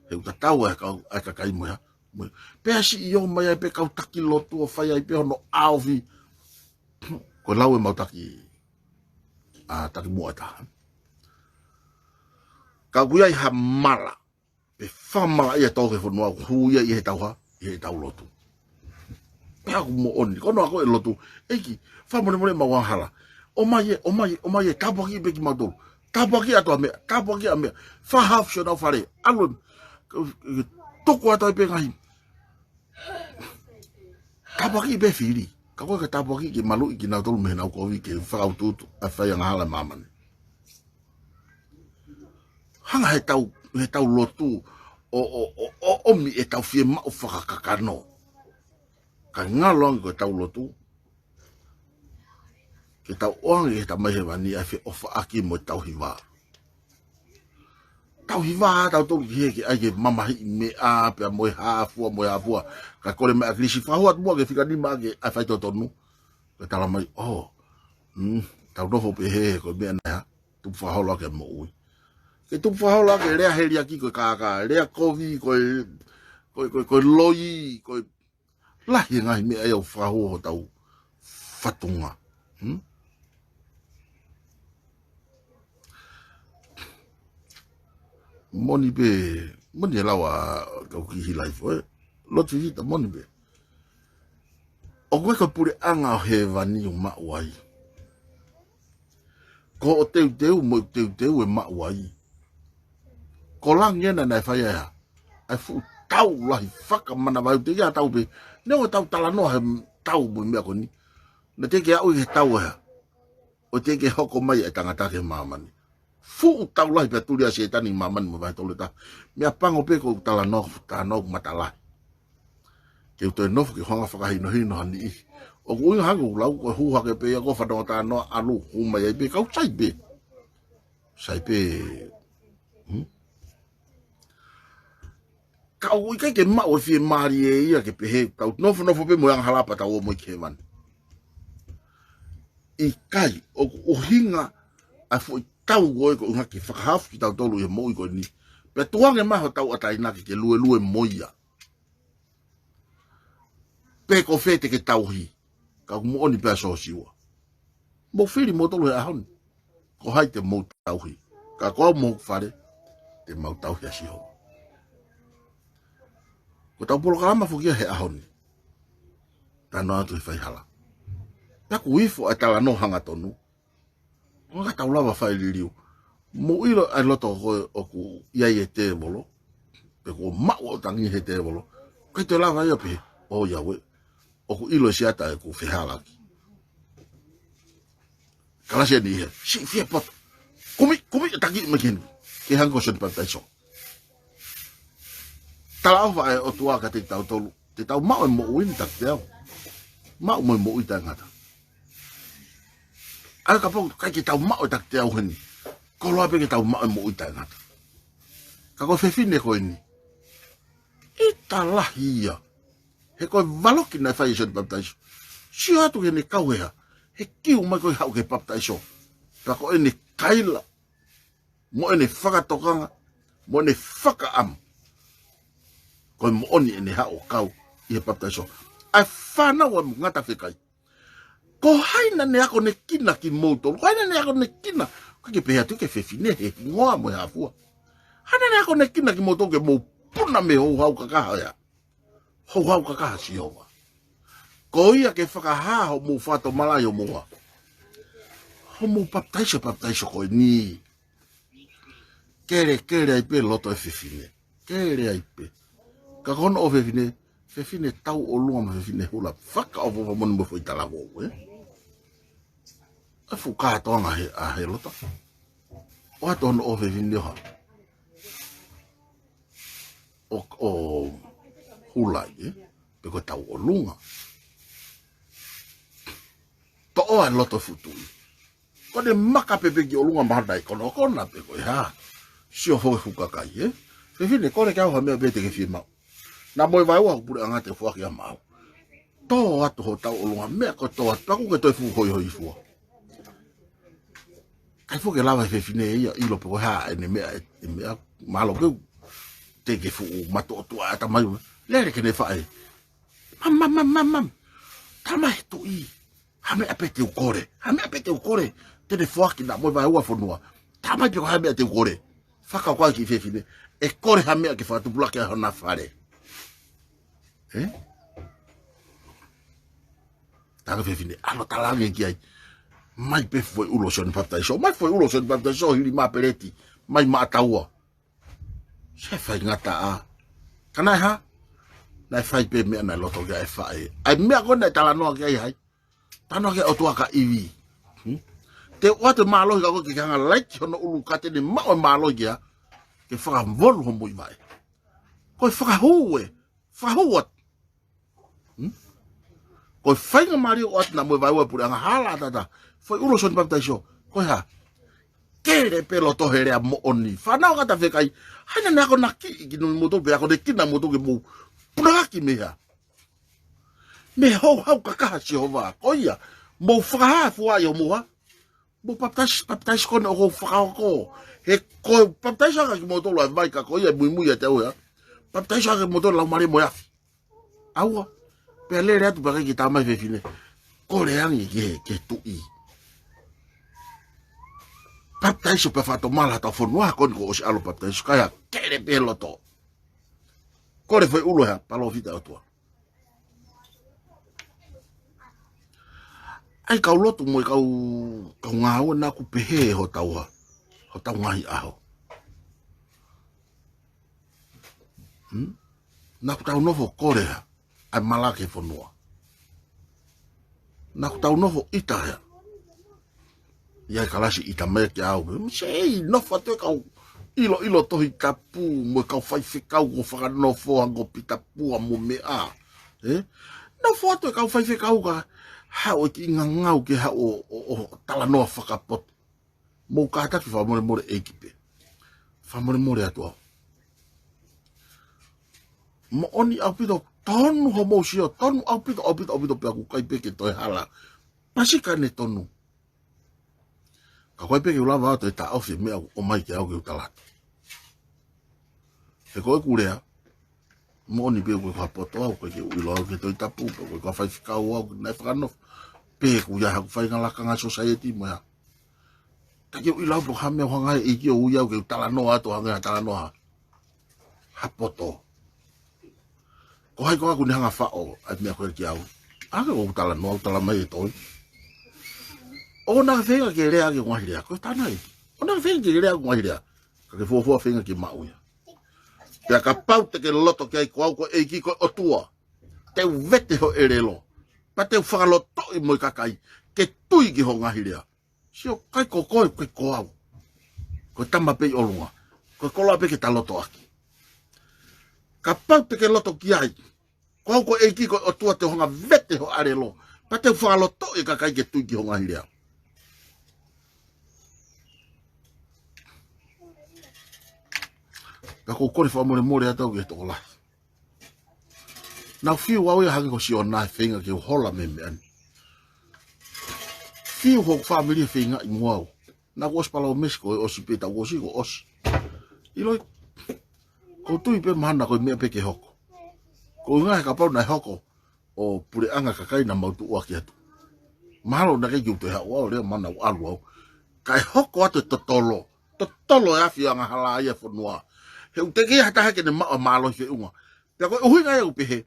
He ʻoku tatau ʻa e kau, ʻa e kakai mo e hā, mo e. Pea siʻi ō mai ai pē kau taki lotu ʻo fai ai pē hono ʻaofi. Ko e lau ʻemau taki, ʻa, taki muʻa ʻe taha. Ka ʻoku ʻi ai ha mala, pe fakamalaʻia tō ki he fonua, ʻoku hū ia ʻi heʻetau hā, ʻi heʻetau lotu. Pea ʻoku moʻoni, ko hono ako e lotu, ʻEiki, fakamolemole ʻemau angahala. ʻOmai ē, ʻomai ē, ʻomai ē, tāpuakiʻi pē kimautolu. Tāpuakiʻi atu ʻa e meʻa, tāpuakiʻi ʻa e meʻa. Fakahaofi honau fale, ʻalu ē, tuku atu ai pē ngaahi. Tāpuakiʻi pē fili. Ka ko e ka tāpuakiʻi ke maluʻi kinautolu mei heʻenau kovi ke fakautuutu ʻa e fai angahala ʻa māmani. Hanga heʻetau, heʻetau lotu ʻo, ʻo, ʻo, ʻo ʻomi ʻetau fiemaʻu fakakakano. Ka ngalo ange ko ʻetau lotu, ke tau ʻoange ki he Tamai Hēvani ʻa e feʻofaʻaki mo ʻetau hiva. Tau hiva ʻa tautolu ki he ke ʻai ke mamahiʻi meʻa, pea mo e hā fua, mo e hā fua. Ka kole mai ʻa ʻAkilisi fakahua atu muʻa ke fika nima ke ʻai faitotonu. Ke talamai, ʻō, mm, tau nofo pē he, ko e meʻa naʻe hā, tupu fakaholo ʻaki e moʻui. Ke tupu fakaholo ʻaki e lea heliaki ko e kākā, lea kovi ko e, ko e, ko e, ko e loi, ko e lahi e ngaahi meʻa ia ʻoku fakahua hotau fatunga. Hmm? Moʻoni pē, moʻoni e lau ʻa e kau kiʻi hilaife, ē? Lotu Vivita, moʻoni pē. ʻOku ʻikai ko e puleʻanga ʻo hēvani ʻoku maʻu ai. Ko hoʻo teuteu mo e teuteu ʻe maʻu ai. Ko langi ena naʻe fai ai ʻa e fuʻu tau lahi fakamanavahē, teʻeki ai ha tau pē. Neongo ʻetau talanoa he tau mo e meʻa ko eni. Naʻe teʻeki aʻu ki he tau ʻe hā, ʻo teʻeki hoko mai ʻa e tangata ki he māmani. Fuʻu tau lahi pea tuli ʻa Sētane ki māmani mo e vahe tolu ʻe taha. Meʻapango pē ko e talanoa, talanoa ʻoku matalahi. Ke u toe nofo ke u hanga fakahinohino ha niʻihi. ʻOku ʻuhinga hangē ko ʻeku lau ko e hū hake pē ia ko e fanongo talanoa ʻalu hū mai ai pē kau sai pē. Sai pē. Hmm? Ka ʻoku ʻikai ke maʻu e fiemālie ia ke pehē, tau nofonofo pē mo e angahala pea tau ō mo ia ki hēvani. ʻIkai, ʻoku ʻuhinga ʻa e foʻi tau ko ē ko e ʻuhinga ke fakahaofi kitautolu ʻi he moʻui ko eni. Pea tuku ange mai hotau ʻataina ke ke luelue mo ia. Pe ko fē te ke tauhi, ka ʻoku moʻoni pē ʻa Sōsiua. Mou fili moutolu he ʻaho ni. Ko hai te mou tauhi. Ka ko au mo hoku fale, te mau tauhi ʻa Sihova. Ko ʻetau polokalama foki ia he ʻaho ni. Talanoa atu he faihala. Pea ʻoku ifo ʻa e talanoa hangatonu. ʻOku ʻikai ke tau lava fai liliu. Mou ʻilo ʻa e loto ko ē ʻoku ʻi ai e tēvolo. Pe kuo maʻu ʻo tangi he tēvolo. ʻIkai te lava ia pē. ʻOiauē. ʻOku ʻilo ʻe Siata ʻeku fehālaaki. Kalasia ni he. Siʻi fie poto. Kumi, kumi e taki mai ki heni. Ke hanga ko Sione Papitaiso. Talaʻofa ʻa e ʻOtua kiate kitautolu. Te tau maʻu e moʻui ni taʻeteau. Maʻu mo e moʻui taʻengata. ʻA ia kapau ʻoku ʻikai ke tau maʻu e taʻeteau heni. Koloa pē ke tau maʻu e moʻui taʻengata. Ka ko e fefine ko eni. ʻIta lahi ia. He ko e valoki naʻe fai ʻe Sione Papitaiso. Sio atu ki heʻene kau he hā. He kiu mai ko e haʻu ki he papitaiso. Pea ko ʻene kaila, mo ʻene fakatokanga, mo ʻene fakaʻamu, ko e moʻoni ʻene haʻu ʻo kau ʻi he papitaiso. ʻA e fānau ʻa e ngata fekai. Ko hai naʻa ne akonekina kimoutolu? Ko hai naʻa ne akonekina? Ko e ke pehē atu ki he fefine he hingoa mo e hā fua. Hai naʻa ne akonekina kimoutolu ke mou puna mei he houhau kakaha ia? Houhau kakaha ʻa Sihova. Ko ia ke fakahā hoʻomou fakatomala ʻi hoʻomou hā. Hoʻomou papitaiso, papitaiso ko eni. Kelekele ai pē loto e fefine. Kele ai pē. Ka ko hono ʻo fefine, fefine tauʻolunga mo fefine hula. Fakaʻofoʻofa moʻoni mo e foʻi talavou, ē? ʻA e fuʻu kātoanga he, ʻa Helota. ʻOatu hono ʻo fefine ʻo hā. ʻO, ʻo hula ai, ē? Pe ko e tauʻolunga. Toʻo ʻa e loto fuʻu tuʻi. Ko ʻene maka pē pē ki ʻolunga mahalo naʻe konokona pe ko e hā. Sio hoi hu kakai, ē? Fefine, kole kiate au ha meʻa pē te ke fiemaʻu. Naʻa mo e vaeua hoku puleʻanga te u foaki ia maʻau. Tō atu ho tauʻolunga, meʻa ko e tō atu, pea ʻoku ke toe fuʻu hoihoifua. ʻIkai foki ke lava he fefine ia ʻo ʻilo pe ko e hā ʻene meʻa, ʻe, ʻe meʻa, mālō pē ʻoku te ke fuʻu matuʻotuʻa ʻatamai. Lele ki heʻene faʻē. Mam, mam, mam, mam, mam. Talamai ʻe he tuʻi. Ha meʻa pē te u kole. Ha meʻa pē te u kole. Te ne foaki, naʻa mo e vaeua fonua. Talamai pē ko e ha meʻa te u kole. Fakakaukau ki he fefine. ʻE kole ha meʻa ke fakatupulaki ai hona fale. Ē? Tala ki he fefine, ʻalu ʻo tala ange ki ai. Mai pē foʻi ʻulu ʻo Sione Papitaiso. Mai foʻi ʻulu ʻo Sione Papitaiso, hili mā peleti. Mai maʻa taua. Se faingataʻa. Ka naʻe hā? Naʻe fai pē meʻa naʻe loto ki ai e faʻē. ʻA e meʻa ko ē naʻe talanoa ki ai hai. Talanoa ki ai ʻOtua ka ʻivi. Hmm? Te u ʻoatu e mālohi ka ko ē ke ke hanga ʻo laiki hono ʻulu ka te ne maʻu e mālohi ke hā. Ke fakavolu hoʻo muivaʻe. Ko e fakahū ē. Fakahū atu. Hmm? Ko e faingamālie ʻoku ʻoatu naʻa mo e vaeua puleʻanga hala ʻatā. Foʻi ʻulu ʻo Sione Papitaiso. Ko e hā? Kele pē loto he lea moʻoni. Fānau ngata fekai. Hai naʻa ne akonakiʻi kimoutolu pe akonekina kimoutolu ke mou punaki mei hā. Mei he houhau kakaha ʻa Sihova. Ko ia. Mou fakahā fua ʻi hoʻomou hā. Mou papitaiso, papitaiso ko eni ʻoku ou fakahoko. He ko e papitaiso ange kimoutolu ʻa e vai ka ko ia ʻe muimui ʻiate au ia. Papitaiso ange kimoutolu Laumālie mo e afi. ʻAua. Pea lele atu pea ʻikai ke talamai ʻe he fefine. Kole ange ki he, ki he tuʻi. Papitaiso pea fakatomala hotau fonua ko eni kuo ʻosi ʻalu ʻo papitaiso ka ia kele pē loto. Kole foʻi ʻulu ʻe hā, palōfita ʻa e ʻOtua. ʻAi kau lotu mo e kau, kau ngāue naʻa ku pehē hotau hā, hotau ngaahi ʻaho. Hmm? Naʻa ku tau nofo kole hā, ʻai malake fonua. Naʻa ku tau nofo ʻita hā. ʻI ai e kalasi ʻita mai kiate au. Sei, nofo atu e kau ʻiloʻilo Tohi Tapu, mo e kau faifekau, ko fakanofo, hango pita pua mo meʻa. Ē? Nofo atu e kau faifekau ka, haʻu e kiʻi ngangau ke haʻu ʻo, ʻo, ʻo talanoa fakapoto. Mou kātaki fakamolemole ʻEiki pē. Fakamolemole atu au. Moʻoni ʻaupito tonu hoʻomou sio, tonu ʻaupito, ʻaupito, ʻaupito pea ʻoku ʻikai pē ke toe hala. Pasi ka ne tonu. Ka ʻoku ʻikai pē ke u lava ʻo toe taʻofi e meʻa ʻoku ʻomai kiate au ke u tala atu. He ko ʻeku lea, moʻoni pē ʻoku ʻikai ko ha poto au, ʻikai ke u ʻilo au ki he Tohi Tapu, pe ʻoku ʻikai ko ha faifekau au, naʻe fakanofo. Pe ʻoku ʻi ai haku faingataʻa ki he society mo ia. ʻIkai ke u ʻilo au pe ko ha meʻa ʻoku hanga ʻe he ʻEiki ʻo ui au ke u talanoa atu hangē ha talanoa ha poto. Ko hai koā ʻoku ne hanga ʻo faʻo ʻa e meʻa ko ē kiate au? ʻA ē ʻoku ou talanoa, ʻoku talamai ʻe Toi. ʻOua naʻa ke feinga ke lea ki he ngaahi lea, ko e tala ʻa e ʻEiki. ʻOua naʻa ke feinga ke lea ki he ngaahi lea. Ka ke fuofua feinga ke maʻu ia. Pea kapau te ke loto ki ai, ko au ko e ʻEiki ko e ʻOtua. Te u vete ho ʻelelo. Pea te u fakalotoʻi mo e kakai ke tui ki hoʻo ngaahi lea. Sio, ʻikai ko koe, ʻikai ko au. Ko e tama pē ʻi ʻolunga. Ko e koloa pē ke ta loto ʻaki. Kapau te ke loto ki ai, ko au ko e ʻEiki ko e ʻOtua, te u hanga ʻo vete ho ʻelelo. Pea te u fakalotoʻi e kakai ke tui ki hoʻo ngaahi lea. Pea ʻoku ou kole fakamolemole atu au ki he tokolahi. Naʻa ku fiu au ia hangē ko Siona he feinga ke u hola mei he meʻa ni. Fiu hoku fāmili he feingaʻi mo au. Naʻa ku ʻosi palōmesi ko e ʻosi pē, tau ʻosi ko ʻosi. ʻIloi, ʻoku ou tui pē mahalo ko e meʻa pē ke hoko. Ko e ʻuhinga he kapau naʻe hoko ʻo puleʻanga kakai naʻa mau tuʻuaki atu, mahalo naʻe ʻikai ke u toe haʻu au, lea mahalo naʻa ku ʻalu au. Kae hoko atu e totolo, totolo e afi angahala ia e fonua. He ʻoku teʻeki ai ha taha ke ne maʻu ʻa e mālohi feʻunga. Pea ko e ʻuhinga ia ʻoku ou pehē,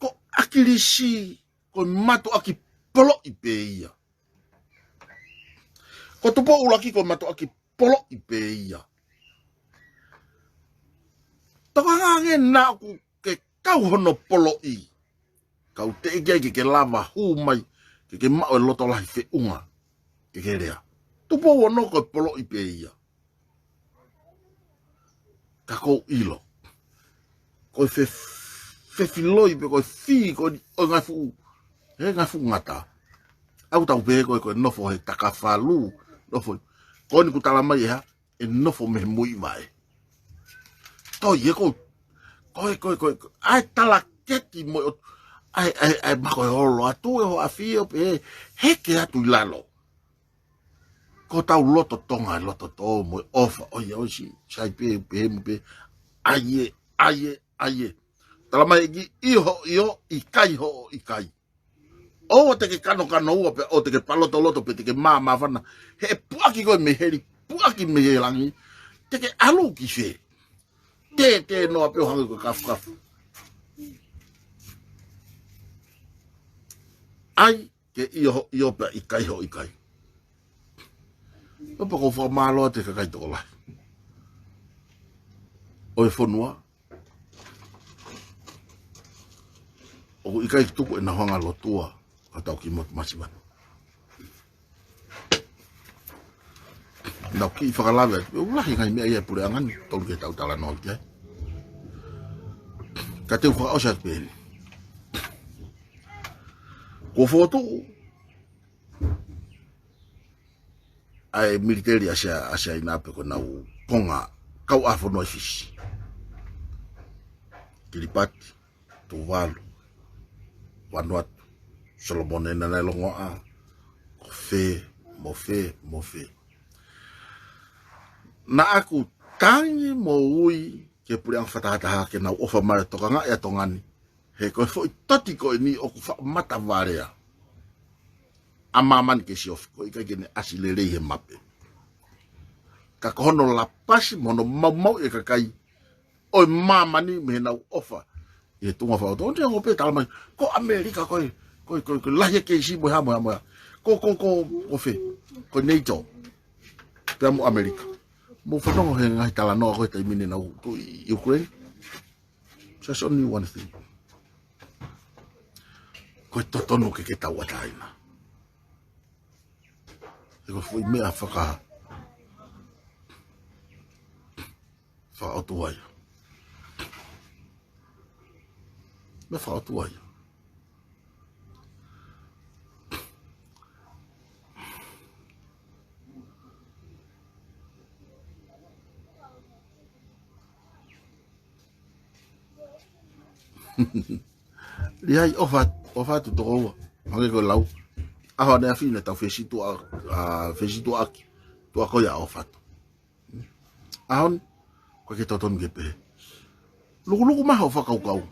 ko ʻAkilisi ko e mātuʻaki poloʻi pē ia. Ko Tupou ʻUluaki ko e mātuʻaki poloʻi pē ia. Tokanga ange naʻa ʻoku ke kau hono poloʻi, ka ʻoku teʻeki ai ke ke lava hū mai ke ke maʻu e loto lahi feʻunga ke ke lea. Tupou Ono ko e poloʻi pē ia. Ka ʻoku ou ʻilo, ko e fe-, fefiloi pē ko e fī ko eni ʻo e ngaahi fuʻu, he ngaahi fuʻu ngata. ʻOku tau pehē ko e, ko e nofo he takafalu, nofo. Ko eni ʻoku tala mai ʻe hā, ʻe nofo mei he muivaʻe. Toi e ko, ko e, ko e, ko e, ʻa e talakeki mo e ʻo, ʻa e, ʻa e, ʻa e mako e olo atu e hoʻo ʻafio pē, heke atu ʻi lalo. Ko hotau loto Tonga, loto tō mo e ʻofa, ʻoiauē, sai pē, pē, mo pē, ʻai ē, ʻai ē, ʻai ē. Tala mai ʻe ʻEiki, ʻio hoʻo ʻio, ʻikai hoʻo ʻikai. ʻOua te ke kanokano ua pea ʻoua te ke palotoloto pe te ke māmāfana. He ʻe puʻaki koe mei heli, puʻaki mei he langi. Te ke ʻalu ki fē? Tētē noa pē ʻo hangē ko e kafukafu. ʻAi ke ʻio hoʻo ʻio pea ʻikai hoʻo ʻikai. Pea ʻoku ou fakamālō atu ki he kakai tokolahi ʻo e fonua. ʻOku ʻikai tuku ʻenau hanga ʻo lotua hotau kiʻi motu masiva. Naʻa ku kiʻi fakalave atu, ʻoku lahi e ngaahi meʻa ia ʻa e puleʻanga ni, tolu ke tau talanoa ki ai. Ka te u fakaʻosi atu pē eni. Kuo fokotuʻu ʻa e militeli ʻa Siaina, ʻa Siaina pē ko ʻenau konga kauʻāfonua ʻi Fisi. Kilipati, Tuvalu, Vanuatu, Solomone naʻe longoaʻa, ko fē, mo fē, mo fē. Naʻa ku tangi mo ui ki he puleʻanga fakatahataha ke nau ʻofa mai ʻo tokangaʻi ʻa Tonga ni. He ko e foʻi toti ko eni ʻoku faʻa matavalea ʻa māmani ke siofi, ʻoku ʻikai ke ne ʻasi lelei he mape. Ka ko hono lapasi mo hono maumauʻi e kakai ʻo e māmani mei heʻenau ʻofa ʻi he tuʻunga fakaʻotuʻa. ʻOku ou tui ange pē tala mai, ko ʻAmelika ko e, ko e, ko e, ko e lahi e keisi mo e hā mo e hā mo e hā. Ko, ko, ko, ko fē? Ko NATO pea mo ʻAmelika. Mou fanongo he ngaahi talanoa ko e taimi ni naʻa ku tuʻu ʻi Ukraine. Just only one thing. Ko e totonu ke ke tauʻatāina. He ko e foʻi meʻa faka-, fakaʻotua ia. Meʻa fakaʻotua ia. Lihai ʻofa, ʻofa atu tokoua. Hangē ko e lau. ʻAho ʻaneafi naʻa tau fesituʻa, ʻa, fesituʻaki. Tuʻa ko ia ʻofa atu. ʻAho ni, ʻoku ʻikai ke totonu ke pehē. Lukuluku mai hoʻo fakakaukau.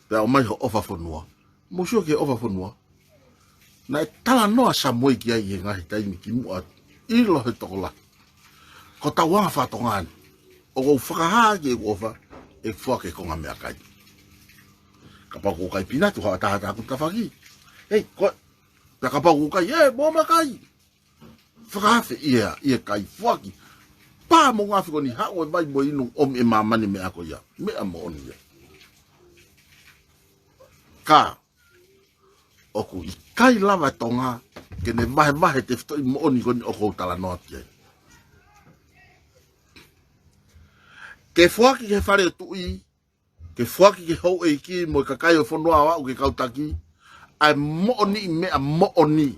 Pea ʻomai hoʻo ʻofa fonua. Mou sio ki he ʻofa fonua. Naʻe talanoa Samoa ki ai ʻi he ngaahi taimi kimuʻa, ʻilo he tokolahi. Ko hotau anga faka-Tonga ni. ʻOku ou fakahā ki heʻeku ʻofa, ʻe foaki e konga meʻakai. Kapau ʻoku ʻikai pinatu ha taha ʻoku tafaʻaki. Hei, ko, pea kapau ʻoku ʻikai, ē, mou makai. Fakaafe ia, ia kai foaki. Pā mo ngafi ko eni haʻu e vai mo inu ʻomi e māmani meʻa ko ia. Meʻa moʻoni ia. Ka ʻoku ʻikai lava e Tonga ke ne vahevahe e tefitoʻi moʻoni ko eni ʻoku ou talanoa ki ai. Ke foaki ki he fale ʻo e tuʻi, ke foaki ki he houʻeiki mo e kakai ʻo e fonua ʻo aʻu ki he kau taki, ʻa e moʻoniʻi meʻa moʻoni.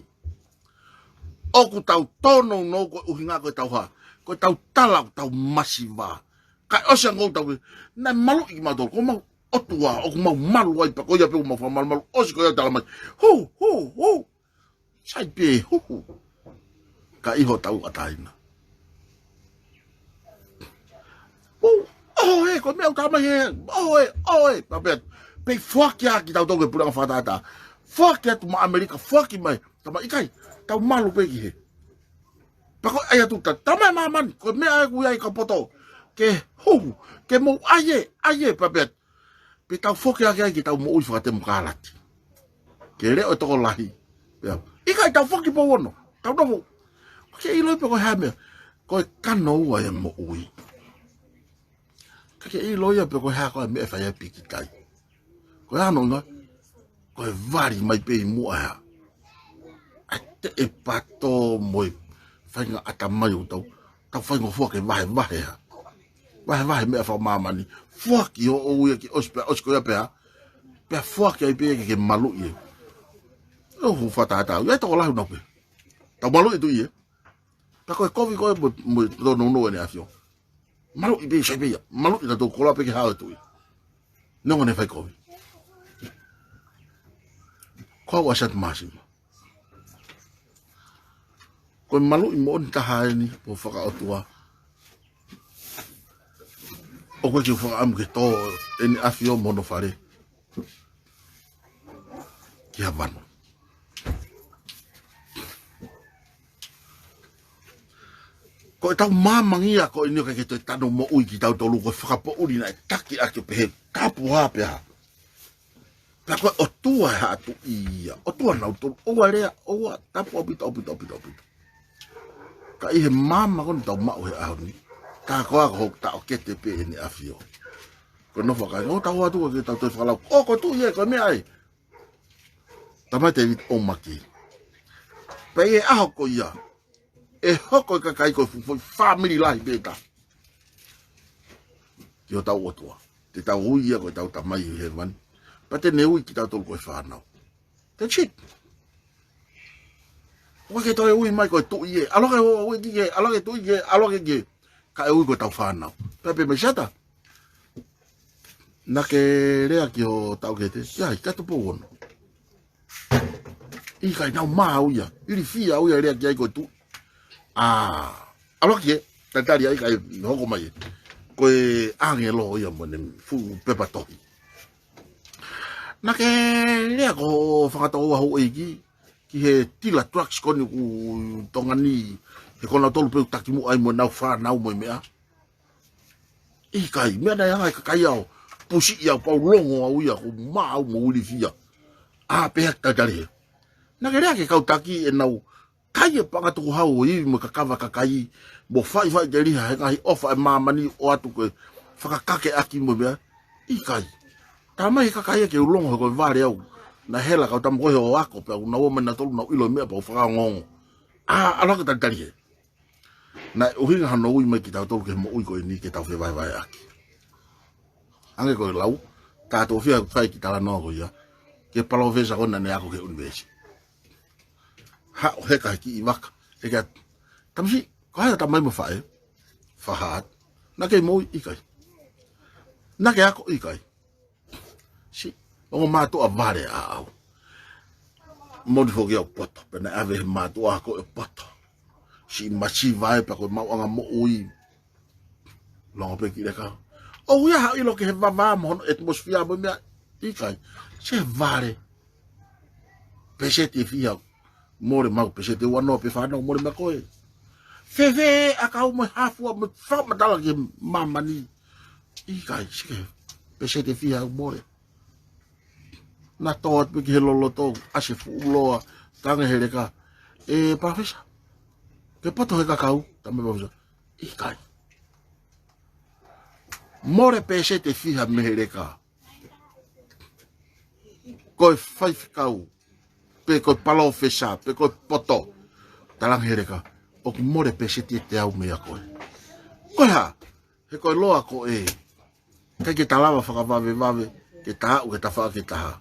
ʻOku tau tōnounou ko e ʻuhinga ko e tau hā, ko e tau tala ʻoku tau masiva. Kae ʻosi ange ʻoku tau, naʻe maluʻi kimautolu, ko mau, ʻOtua, ʻoku mau malu ai pea ko ia pē ʻoku mau fakamalumalu, ʻosi ko ia tala mai. Hu, hu, hu. Sai pē, hu, hu. Ka ʻi hotau ʻataina. ʻO, ʻoho ē, ko e meʻa ʻoku tala mai ē, ʻoho ē, ʻoho ē, pea pea, pea foaki ā kitautolu ki he puleʻanga fakatātā. Foaki atu maʻa ʻAmelika, foaki mai, tala mai ʻikai, tau malu pē ki hē. Pea ko e ʻai atu ta, tala mai māmani, ko e meʻa ē ʻoku ʻi ai ka poto, ke huhu, ke mou ʻai ē, ʻai ē, pea pea, pea tau foki hake ai ke tau moʻui fakatemokālati. Ke leʻo e tokolahi. Pea, ʻikai tau foki pou ono. Tau nofo. Ke ʻiloʻi pē ko e hā e meʻa. Ko e kano ua e moʻui. Ka ke ʻiloʻi ia pē ko e hā ko e meʻa ʻe fai ai e pikitai. Ko e ʻuhinga, ko e vali mai pē ʻi muʻa ē. ʻAi te e pato mo e faʻahinga ʻatamai ʻo tau. Tau faingofua ke vahevahe ē. Vahevahe meʻa fakamāmani. Foaki ʻo ʻoua ia ke ʻosi pea ʻosi ko ia pea. Pea foaki ai pē ke, ke maluʻi ē. ʻO hu fakatātā. ʻIo e tokolahi ʻoku nau pehē. Tau maluʻi e tuʻi ē. Pea ko e kovi ko ē mo, mo e tōnounou ʻEne ʻAfio. Maluʻi pē sai pē ia. Maluʻi tautolu koloa pē ke hao e tuʻi. Neongo ʻene fai kovi. Ko au ʻa Seti Māsima. Ko e maluʻi moʻoni taha eni ʻo fakaʻotua. ʻOku ʻikai ke u fakaʻamu ke tō ʻEne ʻAfio mo hono fale ki Havana. Ko ʻetau māmangia ko eni ʻoku ʻikai ke toe tanu moʻui kitautolu ko e fakapoʻuli naʻe taki ʻaki ʻo pehē tapu ā pē ā. Pea ko e ʻOtua ē haʻa tuʻi ia. ʻOtua nautolu. ʻOua lea, ʻoua tapu ʻaupito, ʻaupito, ʻaupito, ʻaupito. Ka ʻi he maama ko eni ʻoku tau maʻu he ʻaho ni. Ka ko ā ko hoku taʻokete pē ʻEne ʻAfio. Ko e nofo ʻa e kāinga ʻoku tau ō atu ko ē ke tau toe fakalau. ʻO ko e tuʻi ē, ko e meʻa ē. Tala mai Tēvita ʻo maki. Pea ʻi he ʻaho ko ia. ʻE hoko e kakai ko e fuʻu foʻi fāmili lahi pē ʻe taha. Ki hotau ʻOtua. Te tau ui ia ko ʻetau Tamai ʻi Hēvani. Pea te ne ui kitautolu ko e fānau. That's it. ʻOku ʻikai ke toe ui mai ko e tuʻi ē. ʻAlu hake ʻo ui ki hē, ʻalu hake tuʻi ki hē, ʻalu hake ki hē. Kae ui ko ʻetau fānau. Pea pehē mai Seta. Naʻa ke lea ki ho taʻokete. Ia, ʻikai tupou ono. ʻIkai, naʻa ku maʻu ia. Ilifia au ia lea ki ai ko e tuʻi. ʻA, ʻalu hake, tatali ai kae hoko mai ē. Ko e ʻāngelo ia mo ʻene fuʻu pepa tohi. Naʻa ke lea ko ho fanga tokoua houʻeiki, ki he tila trucks ko eni ʻoku ʻi Tonga ni, he ko nautolu pē ʻoku taki muʻa ai mo ʻenau fānau mo e meʻa. ʻIkai, meʻa naʻe hanga ʻe he kakai ʻo pusiʻi au pea u longo au ia ʻoku maʻu mo ilifia. ʻA, pehē ʻaki tatali hē. Naʻa ke lea ki he kau taki ʻenau kai e paʻanga tukuhau ʻo ivi mo e kakava kakai, mo faʻifaʻiteliha he ngaahi ʻofa ʻa e māmani ʻo ʻoatu ko e fakakake ʻaki mo e meʻa. ʻIkai. Tala mai ʻe he kakai ia ke u longo he ko e vale au. Naʻe hela kau tama ko ē he ʻoku ako pea ʻoku nau ō mai nautolu nau ʻilo e meʻa pea u fakaongoongo. ʻA, ʻalu hake tatali hē. Naʻe ʻuhinga hano ui mai kitautolu ki he moʻui ko eni ke tau fevahevaheʻaki. Hangē ko e lau, tā tō fia fai ki talanoa ko ia, ki he palōfesa ko ē naʻa ne ako ki he ʻunivēsi. Haʻu heka he kiʻi vaka, heka, tamasiʻi, ko hai ʻa e tamai mo e faʻē, fakahaʻa atu. Naʻa ke moʻui ʻikai. Naʻa ke ako ʻikai. Siʻi ongo mātuʻa vale ʻaʻau. Moʻoni foki au poto, pea naʻe ʻave he mātuʻa ko ē poto. Siʻi masiva ē pea ko e maʻuʻanga moʻui. Longo pē kiʻi leka. ʻOku ʻi ai haʻo ʻilo ki he vavā mo hono atmosphere mo e meʻa ʻikai. Siʻi vale. Peseti ʻe fiha. Mole maʻu peseti ʻe uanoa pē fānau mole maʻu ko ē. Fēfē ʻa e kau mo e hafua mo e fakamatala ki he māmani. ʻIkai, siʻi peseti ʻe fiha ʻoku mole. Naʻa tō atu pē ki he loloto, ʻasi e fuʻu loa, tange he leka. ʻE, palōfesa, ke poto he kakau, tala mai palōfesa. ʻIkai. Mole peseti ʻe fiha mei he leka. Ko e faifekau, pe ko e palōfesa, pe ko e poto, talange he leka, ʻoku mole peseti ʻe teau meia koe. Ko e hā, he ko e loa ko ē, ʻikai ke ta lava fakavavevave, ke ta aʻu, ke ta faʻa, ke ta hā.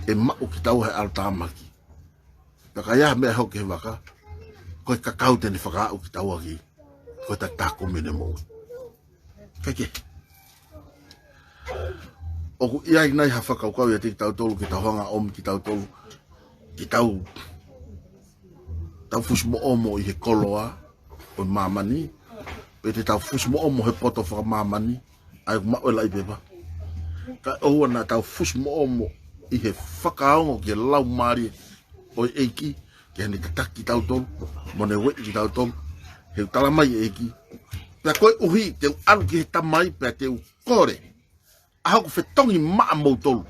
ʻE maʻu kitaua he ʻalotāmaki. Pea ka ʻi ai ha meʻa hoko ki he vaka, ko e kakau te ne fakaaʻu kitaua ki, ko e takitaha kumi ʻene moʻui. ʻIkai ke. ʻOku ʻi ai nai ha fakakaukau ʻiate kitautolu ke tau hanga ʻo ʻomi kitautolu ke tau, tau fusi moʻomo ʻi he koloa ʻo māmani, pe te tau fusi moʻomo he poto fakamāmani, ʻa ia ʻoku maʻu e laʻi pepa? Kae ʻoua naʻa tau fusi moʻomo ʻi he fakaongo ki he laumālie ʻo e ʻEiki, ke ne tataki kitautolu, mo ne ueʻi kitautolu, he ʻoku talamai ʻe he ʻEiki: Pea koeʻuhi te u ʻalu ki he Tamai, pea te u kole ʻa hoku fetongi maʻamoutolu,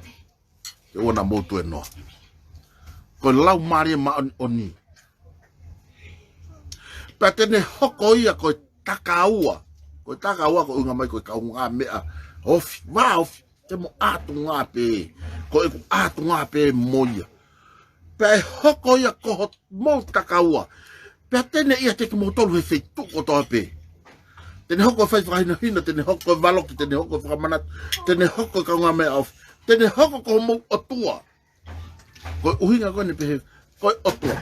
ke ʻoua naʻa mou tuēnoa. Ko e Laumālie Māʻoniʻoni. Pea te ne hoko ia ko e takaua. Ko e takaua ko e ʻuhinga mai ko e kaungāmeʻa ofi, vāofi, te mo ʻātungā pē. Ko ʻeku ʻātungā pē mo ia. Pea ʻe hoko ia ko homou takaua. Pea te ne ʻiate kimoutolu he feituʻu kotoa pē. Te ne hoko e fai fakahinohino, te ne hoko e valoki, te ne hoko e fakamanatu, te ne hoko e kaungāmeʻa ofi, te ne hoko ko homou ʻOtua. Ko e ʻuhinga ko eni pehē, ko e ʻOtua.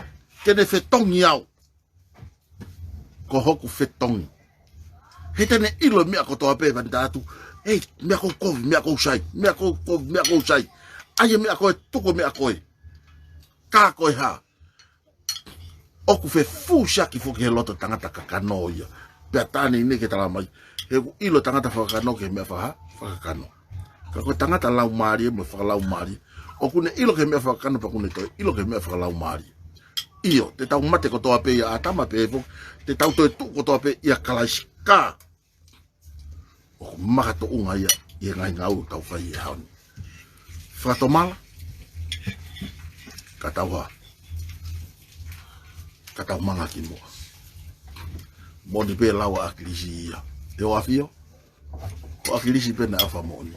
Te ne fetongi au. Ko hoku fetongi. He te ne ʻilo e meʻa kotoa pē, pea ne tala atu: Ei, meʻa ʻoku ou kovi, meʻa ʻoku ou sai, meʻa ʻoku ou kovi, meʻa ʻoku ou sai. ʻAi e meʻa ko ē, tuku e meʻa ko ē. Ka ko e hā? ʻOku fefusiaki foki he loto tangata kakano ia. Pea tā neʻineʻi ke talamai, he ʻoku ʻilo tangata fakakakano ki he meʻa faka-, fakakakano. Ka ko e tangata laumālie mo e fakalaumālie, ʻoku ne ʻilo ki he meʻa fakakakano pea ʻoku ne toe ʻilo ki he meʻa fakalaumālie. ʻIo, te tau mate kotoa pē ʻia ʻĀtama pea foki, te tau toetuʻu kotoa pē ʻia Kalaisi. Ka ʻoku makatuʻunga ia ʻi he ngaahi ngāue ʻoku tau fai he ʻaho ni. Fakatomala, ka tau hā, ka tau manga ki muʻa. Moʻoni pē lau ʻa ʻAkilisi ia. ʻE ʻo ʻAfio, ko ʻAkilisi pē naʻe ʻofa moʻoni.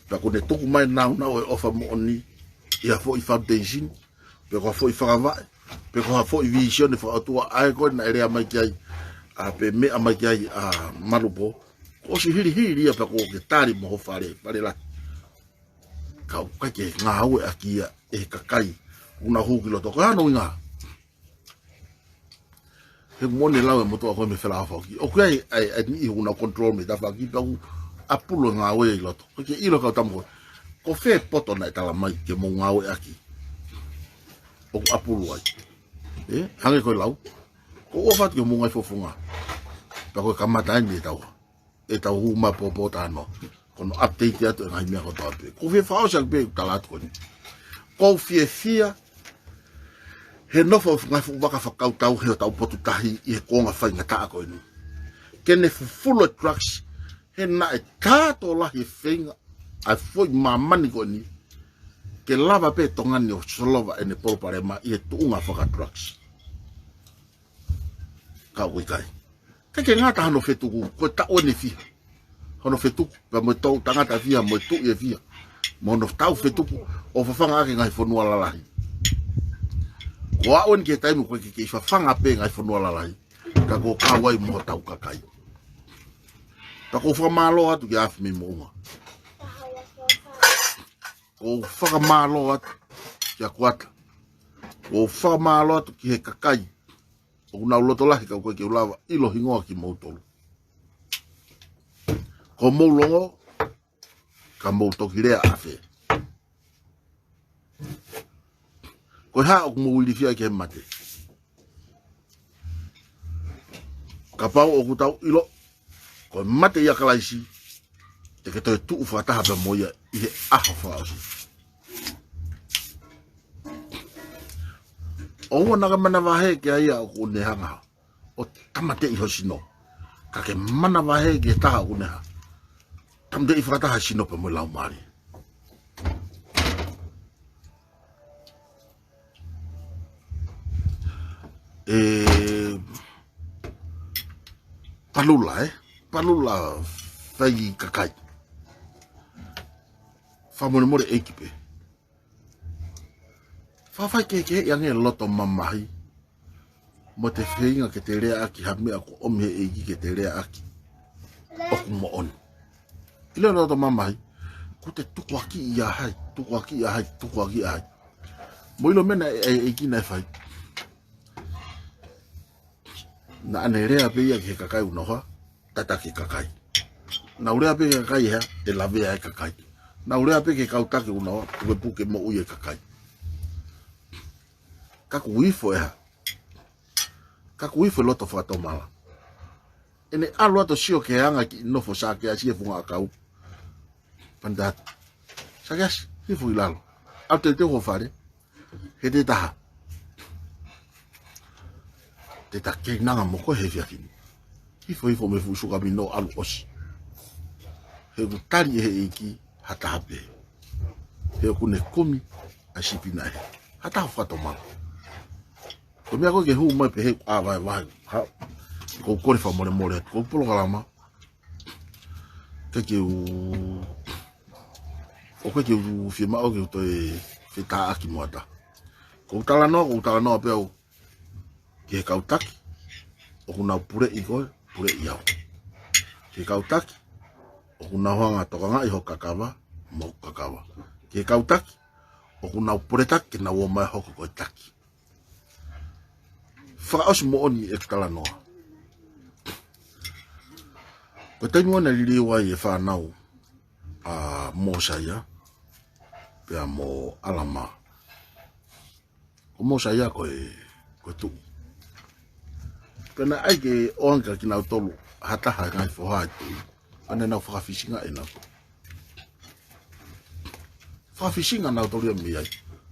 Pea ʻoku ne tuku mai naunau e ʻofa moʻoni ʻi ha foʻi foundation, pe ko ha foʻi fakavaʻe, pe ko ha foʻi vīsone fakaʻotua, ʻa ē ko ē naʻe lea mai ki ai, ʻa, pe meʻa mai ki ai ʻa Malupo. Kuo ʻosi hilihili ia pea kuo ke tali mo ho fale, fale lahi. Ka ʻoku ʻikai ke ngāueʻaki ia ʻe he kakai ʻoku nau hū ki loto. Ko e hā hono ʻuhinga? He ʻoku moʻoni e lau ʻa e motuʻa ko ē mei Felaʻaofa ʻoku ʻi ai, ʻa e, ʻa e niʻihi ʻoku nau control mei tafaʻaki pea ʻoku ʻapulu e ngāue ʻi loto. ʻOku ʻikai ke ʻilo e kau tama ko ē, ko fē poto naʻe talamai ke mou ngāueʻaki ʻoku ʻapulu ai. Ē, hangē ko e lau, ko ʻofa atu ki homou ngaahi fofonga. Pea ko e kamata eni ʻetau, ʻetau hū mai pōpōtalanoa. Ko hono update atu e ngaahi meʻa kotoa pē. Ko e fie fakaʻosi atu pē ʻeku tala atu ko eni. ʻOku ou fiefia he nofo e ngaahi fuʻu vaka fakakautau he ʻetau potu tahi ʻi he kuonga faingataʻa ko eni, ke ne fufulu e drugs, he naʻe tā tokolahi e feinga ʻa e foʻi māmani ko eni ke lava pē Tonga ni ʻo solova ʻene palopalema ʻi he tuʻunga faka-drugs. Ka ʻoku ʻikai. ʻIkai ke ngata hono fetuku, ko e taʻu eni ʻe fiha hono fetuku, pea mo e toʻutangata ʻe fiha, mo e tuʻi ʻe fiha, mo hono tau fetuku ʻo fafanga ʻaki e ngaahi fonua lalahi. Kuo aʻu eni ki he taimi ʻoku ʻikai ke kei fafanga pē e ngaahi fonua lalahi, ka kuo kau ai mo hotau kakai. Pea ʻoku ou fakamālō atu kia Afi mei Moʻunga. ʻOku ou fakamālō atu kia Kuata. ʻOku ou fakamālō atu ki he kakai ʻoku nau loto lahi ka ʻoku ʻikai ke u lava ʻilo hingoa kimoutolu. Ko hoʻomou longo, ka mou toki lea ʻafē? Ko e hā ʻoku mou ilifia ai ki he mate? Kapau ʻoku tau ʻilo ko e mate ʻia Kalaisi, te ke toetuʻu fakataha pea mo ia ʻi he ʻaho fakaʻosi. ʻOua naʻa ke manavahē ki ai ʻoku ne hanga ʻo tāmateʻi ho sino. Ka ke manavahē ki he taha ʻoku ne hanga ʻo tāmateʻi fakataha e sino pea mo e laumālie. ʻE, palula, ē? Palula fai kakai. Fakamolemole ʻEiki pē. Fakafaikehekeheʻi ange e loto mamahi mo e feinga ke te leaʻaki ha meʻa kuo ʻomi ʻe he ʻEiki ke te leaʻaki ʻoku moʻoni. ʻIlo e loto mamahi, kuo te tukuakiʻi ʻa hai, tukuakiʻi ʻa hai, tukuakiʻi ʻa hai. Mou ʻilo e meʻa naʻe, ʻe, ʻEiki naʻe fai. Naʻa ne lea pē ia ki he kakai ʻoku nau hā, tataki e kakai. Nau lea pē ki he kakai ʻe hā, ʻe lavea e kakai. Naʻa ku lea pē ki he kau taki ʻoku nau pukepuke moʻui e kakai. Ka kuo ifo e hā? Ka kuo ifo e loto fakatomala. ʻEne ʻalu atu ʻo sio ki he anga e kiʻi nofo ʻa Sakeasi he funga ʻakau. Panda atu. Sakeasi, hifo ki lalo. ʻAlu teuteu ho fale. He te taha. Te ta keinanga mo koe he efiafi ni. Hifo hifo mei he fuʻu suka mino ʻalu ʻosi. He ʻoku tali ʻe he ʻEiki ha taha pē. He ʻoku ne kumi ʻa e sipi naʻe hē. Ha taha fakatomala. Ko e meʻa ko ē ke hū mai pē he ʻa vaevae. Ha, ʻoku ou kole fakamolemole atu. Ko e polokalama. Ke ke u, ʻoku ʻikai ke u fiemaʻu ke u toe fetāʻaki mo ha taha. Ko e talanoa, ko e talanoa pē au ki he kau taki ʻoku nau puleʻi koe, puleʻi au. Ki he kau taki ʻoku nau hanga ʻo tokangaʻi ho kakava, mo hoku kakava. Ki he kau taki ʻoku nau puletaki ke nau ō mai ʻo hoko ko e taki. Fakaʻosi moʻoni ʻeku talanoa. Ko e taimi ʻoku na liliu ai e fānau ʻa Mōsaia pea mo ʻAlamā. Ko Mōsaia ko e, ko e tuʻi. Pea naʻe ʻai ke ʻoange kia kinautolu ha taha e ngaahi foha ʻo e tuʻi. Pea naʻa nau fakafisingaʻi ʻe nautolu. Fakafisingaʻi nautolu ia mei ai.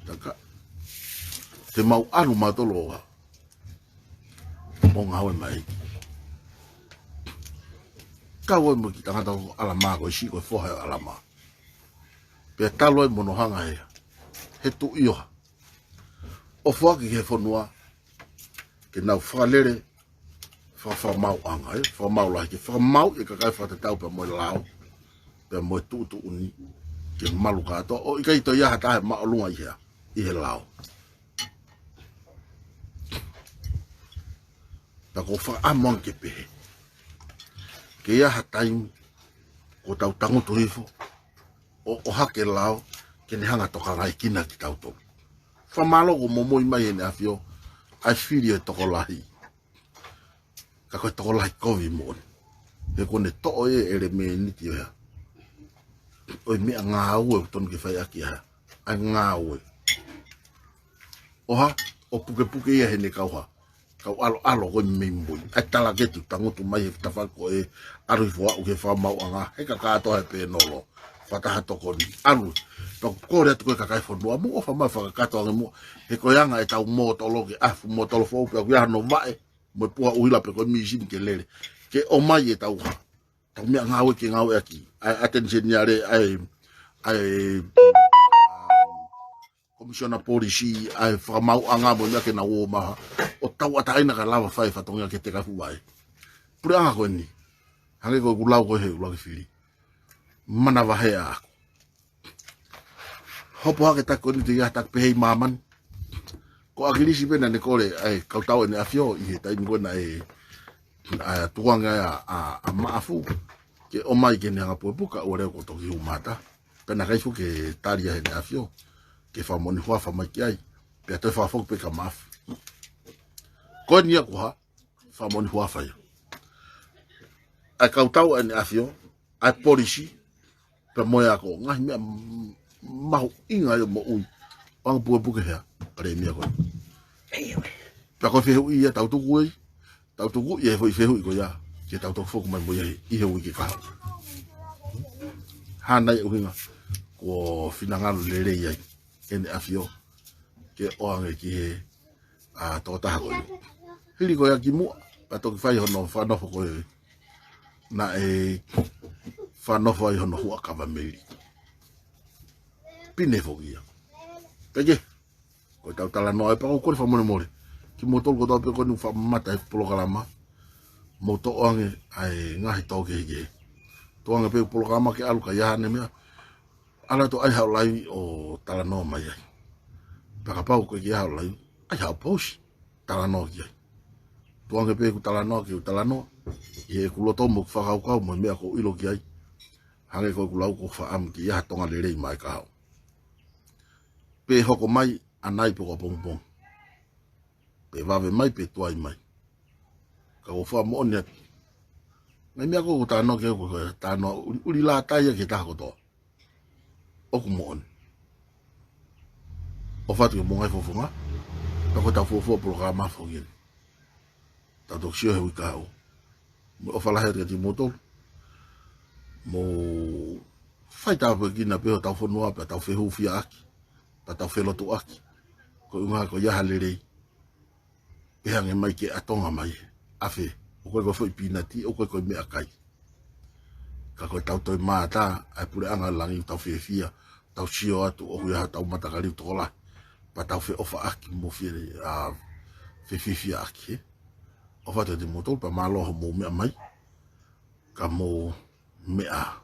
Taka. Te mau ʻalu mautolu ʻo ngāue mai. Kau ai mo e kiʻi tangata ko ʻAlamā, ko e siʻi ko e foha ʻo ʻAlamā. Pea talu ai mo hono hanga ʻe he tuʻi ʻo ʻo foaki ki he fonua ke nau fakalele, faka-, fakamaauʻanga, ē, fakamaau lahi, ke fakamaauʻi e kakai fakatatau pea mo e lao, pea mo e tuʻutuʻuni, ke malu kātoa, ʻo ʻikai toe ʻi ai ha taha ʻe māʻolunga ʻi he, ʻi he lao. Pea ʻoku ou fakaʻamu ange ke pehē. Ke ʻi ai ha taimi, ʻoku tau tangutu hifo, ʻo, ʻohake e lao, ke ne hanga ʻo tokangaʻi kinautolu. Fakamālō kuo momoi mai ʻEne ʻAfio ʻa e fili ʻo e tokolahi. Ka ko e tokolahi kovi moʻoni. He kuo ne toʻo e ʻelemēniti ʻo e hā? ʻO e meʻangāue ʻoku totonu ke fai ʻaki ʻa e hā? ʻA e ngāue. ʻO hā? ʻO pukepuke ia heʻene kau hā? Kau ʻaloʻalo ko ē mei mui. ʻA e talaketi ʻoku tangutu mai he tafaʻaki ko ē, ʻalu hifo ʻo aʻu ki he fakamaauʻanga, he kakato he pēnolo. Fakataha tokoni. ʻAlu. Pea ʻoku kole atu ko ē kakai fonua, mou ʻofa mai fakakakato ange muʻa. He ko e anga ʻetau mōtolo ke ʻafu mōtolo foʻou pea ʻoku ʻi ai hano vaʻe, mo e puha ʻuhila pe ko e mīsini ke lele. Ke ʻomai ʻetau hā? Tau meʻangāue ke ngāueʻaki. ʻA e ʻAteni Seniale, ʻa e, ʻa e, Komisiona Polisi, ʻa e fakamaauʻanga mo e meʻa ke nau ō mai ʻo tauʻatāina kae lava fai e fatongia ke teka e fuʻu vaʻe. Puleʻanga ko eni. Hangē ko ʻeku lau ko ē he ʻuluaki fili. Manavahē ʻaʻaku. Hopo hake taki ko eni te ia taki pehē ʻi māmani. Ko ʻAkilisi pē naʻa ne kole ʻa e kau tau ʻEne ʻAfio ʻi he taimi ko ē naʻe, ʻa, tukuange ai ʻa, ʻa, ʻa Maʻafu ke ʻomai ke ne hanga ʻo pukepuke, ʻoua leva kuo toki hū mata. Pea naʻe ʻikai fuʻu ke tali ia ʻe Heʻene ʻAfio ke fakamoʻoni huafa mai ki ai. Pea toe fakafoki pē kia Maʻafu. Ko eni ia ko e hā? Fakamoʻoni huafa ia. ʻA e kau tau ʻEne ʻAfio, ʻa e polisi, pea mo e ako, ngaahi meʻa m-, mahuʻinga ia moʻui. ʻOange pukepuke hea, ʻa e meʻa ko ē. Pea ko e fehuʻi ia ʻoku tau tuku ai, tau tuku ia he foʻi fehuʻi ko ia, ke tau toki foki mai mo ia ʻi he uike kahaʻu. Hā nai e ʻuhinga, kuo finangalo lelei ai ʻEne ʻAfio ke ʻoange ki he, ʻa, tokotaha ko ē. Hili ko ia kimuʻa, pea toki fai hono fakanofo ko ē. Naʻe fakanofo ai hono huʻakavameili. Pine foki ia. Pea ke, ko ʻetau talanoa ē, pea ʻoku ou kole fakamolemole kimoutolu kotoa pē ko eni ʻoku fakamata he polokalama. Mou toʻo ange ʻa e ngaahi tō kehekehe. Toʻo ange pē polokalama ke ʻalu ka ʻi ai haʻane meʻa, ʻalu atu ʻai haʻo laivi ʻo talanoa mai ai. Pea kapau ʻoku ʻikai ke ʻi ai haʻo laivi, ʻai haʻo pousi, talanoa ki ai. Tuku ange pē ʻeku talanoa ke u talanoa ʻi heʻeku loto mo ʻeku fakakaukau mo e meʻa ʻoku ou ʻilo ki ai. Hangē ko ʻeku lau, ʻoku ou fakaʻamu ke ʻi ai ha Tonga lelei maʻa e kahaʻu. Pe hoko mai ʻanai pe ko ʻapongipongi. Pe vave mai pe tuai mai. Ka ʻoku ou fakamoʻoni atu, ngaahi meʻa ko ē ʻoku ou talanoa ki ai, ʻoku ou talanoa ʻuli, ʻuli lātai ia ki he taha kotoa. ʻoku moʻoni. ʻOfa atu ke mou ngaahi fofonga, pea ko ʻetau fuofua polokalama foki eni. Tau toki sio he uike kahaʻu. Mo e ʻofa lahi atu kiate kimoutolu. Mou fai tāpuekina pē hotau fonua pea tau fehūfiaʻaki, pea tau felotuʻaki. Ko e ʻuhinga ko ia ha lelei. Pehē ange mai ke ʻatonga mai. ʻAfē, ʻoku ʻikai ko e foʻi pīnati, ʻoku ʻikai ko e meʻakai. Ka ko ʻetau toe mātā ʻa e puleʻanga langi, tau fiefia, tau sio atu ʻoku ʻi ai hotau matakali tokolahi, pea tau feʻofaʻaki mo fie, ʻa, fefifiaʻaki, ē. ʻOfa atu kiate kimoutolu pea mālō hoʻomou meʻa mai. Ka mou meʻa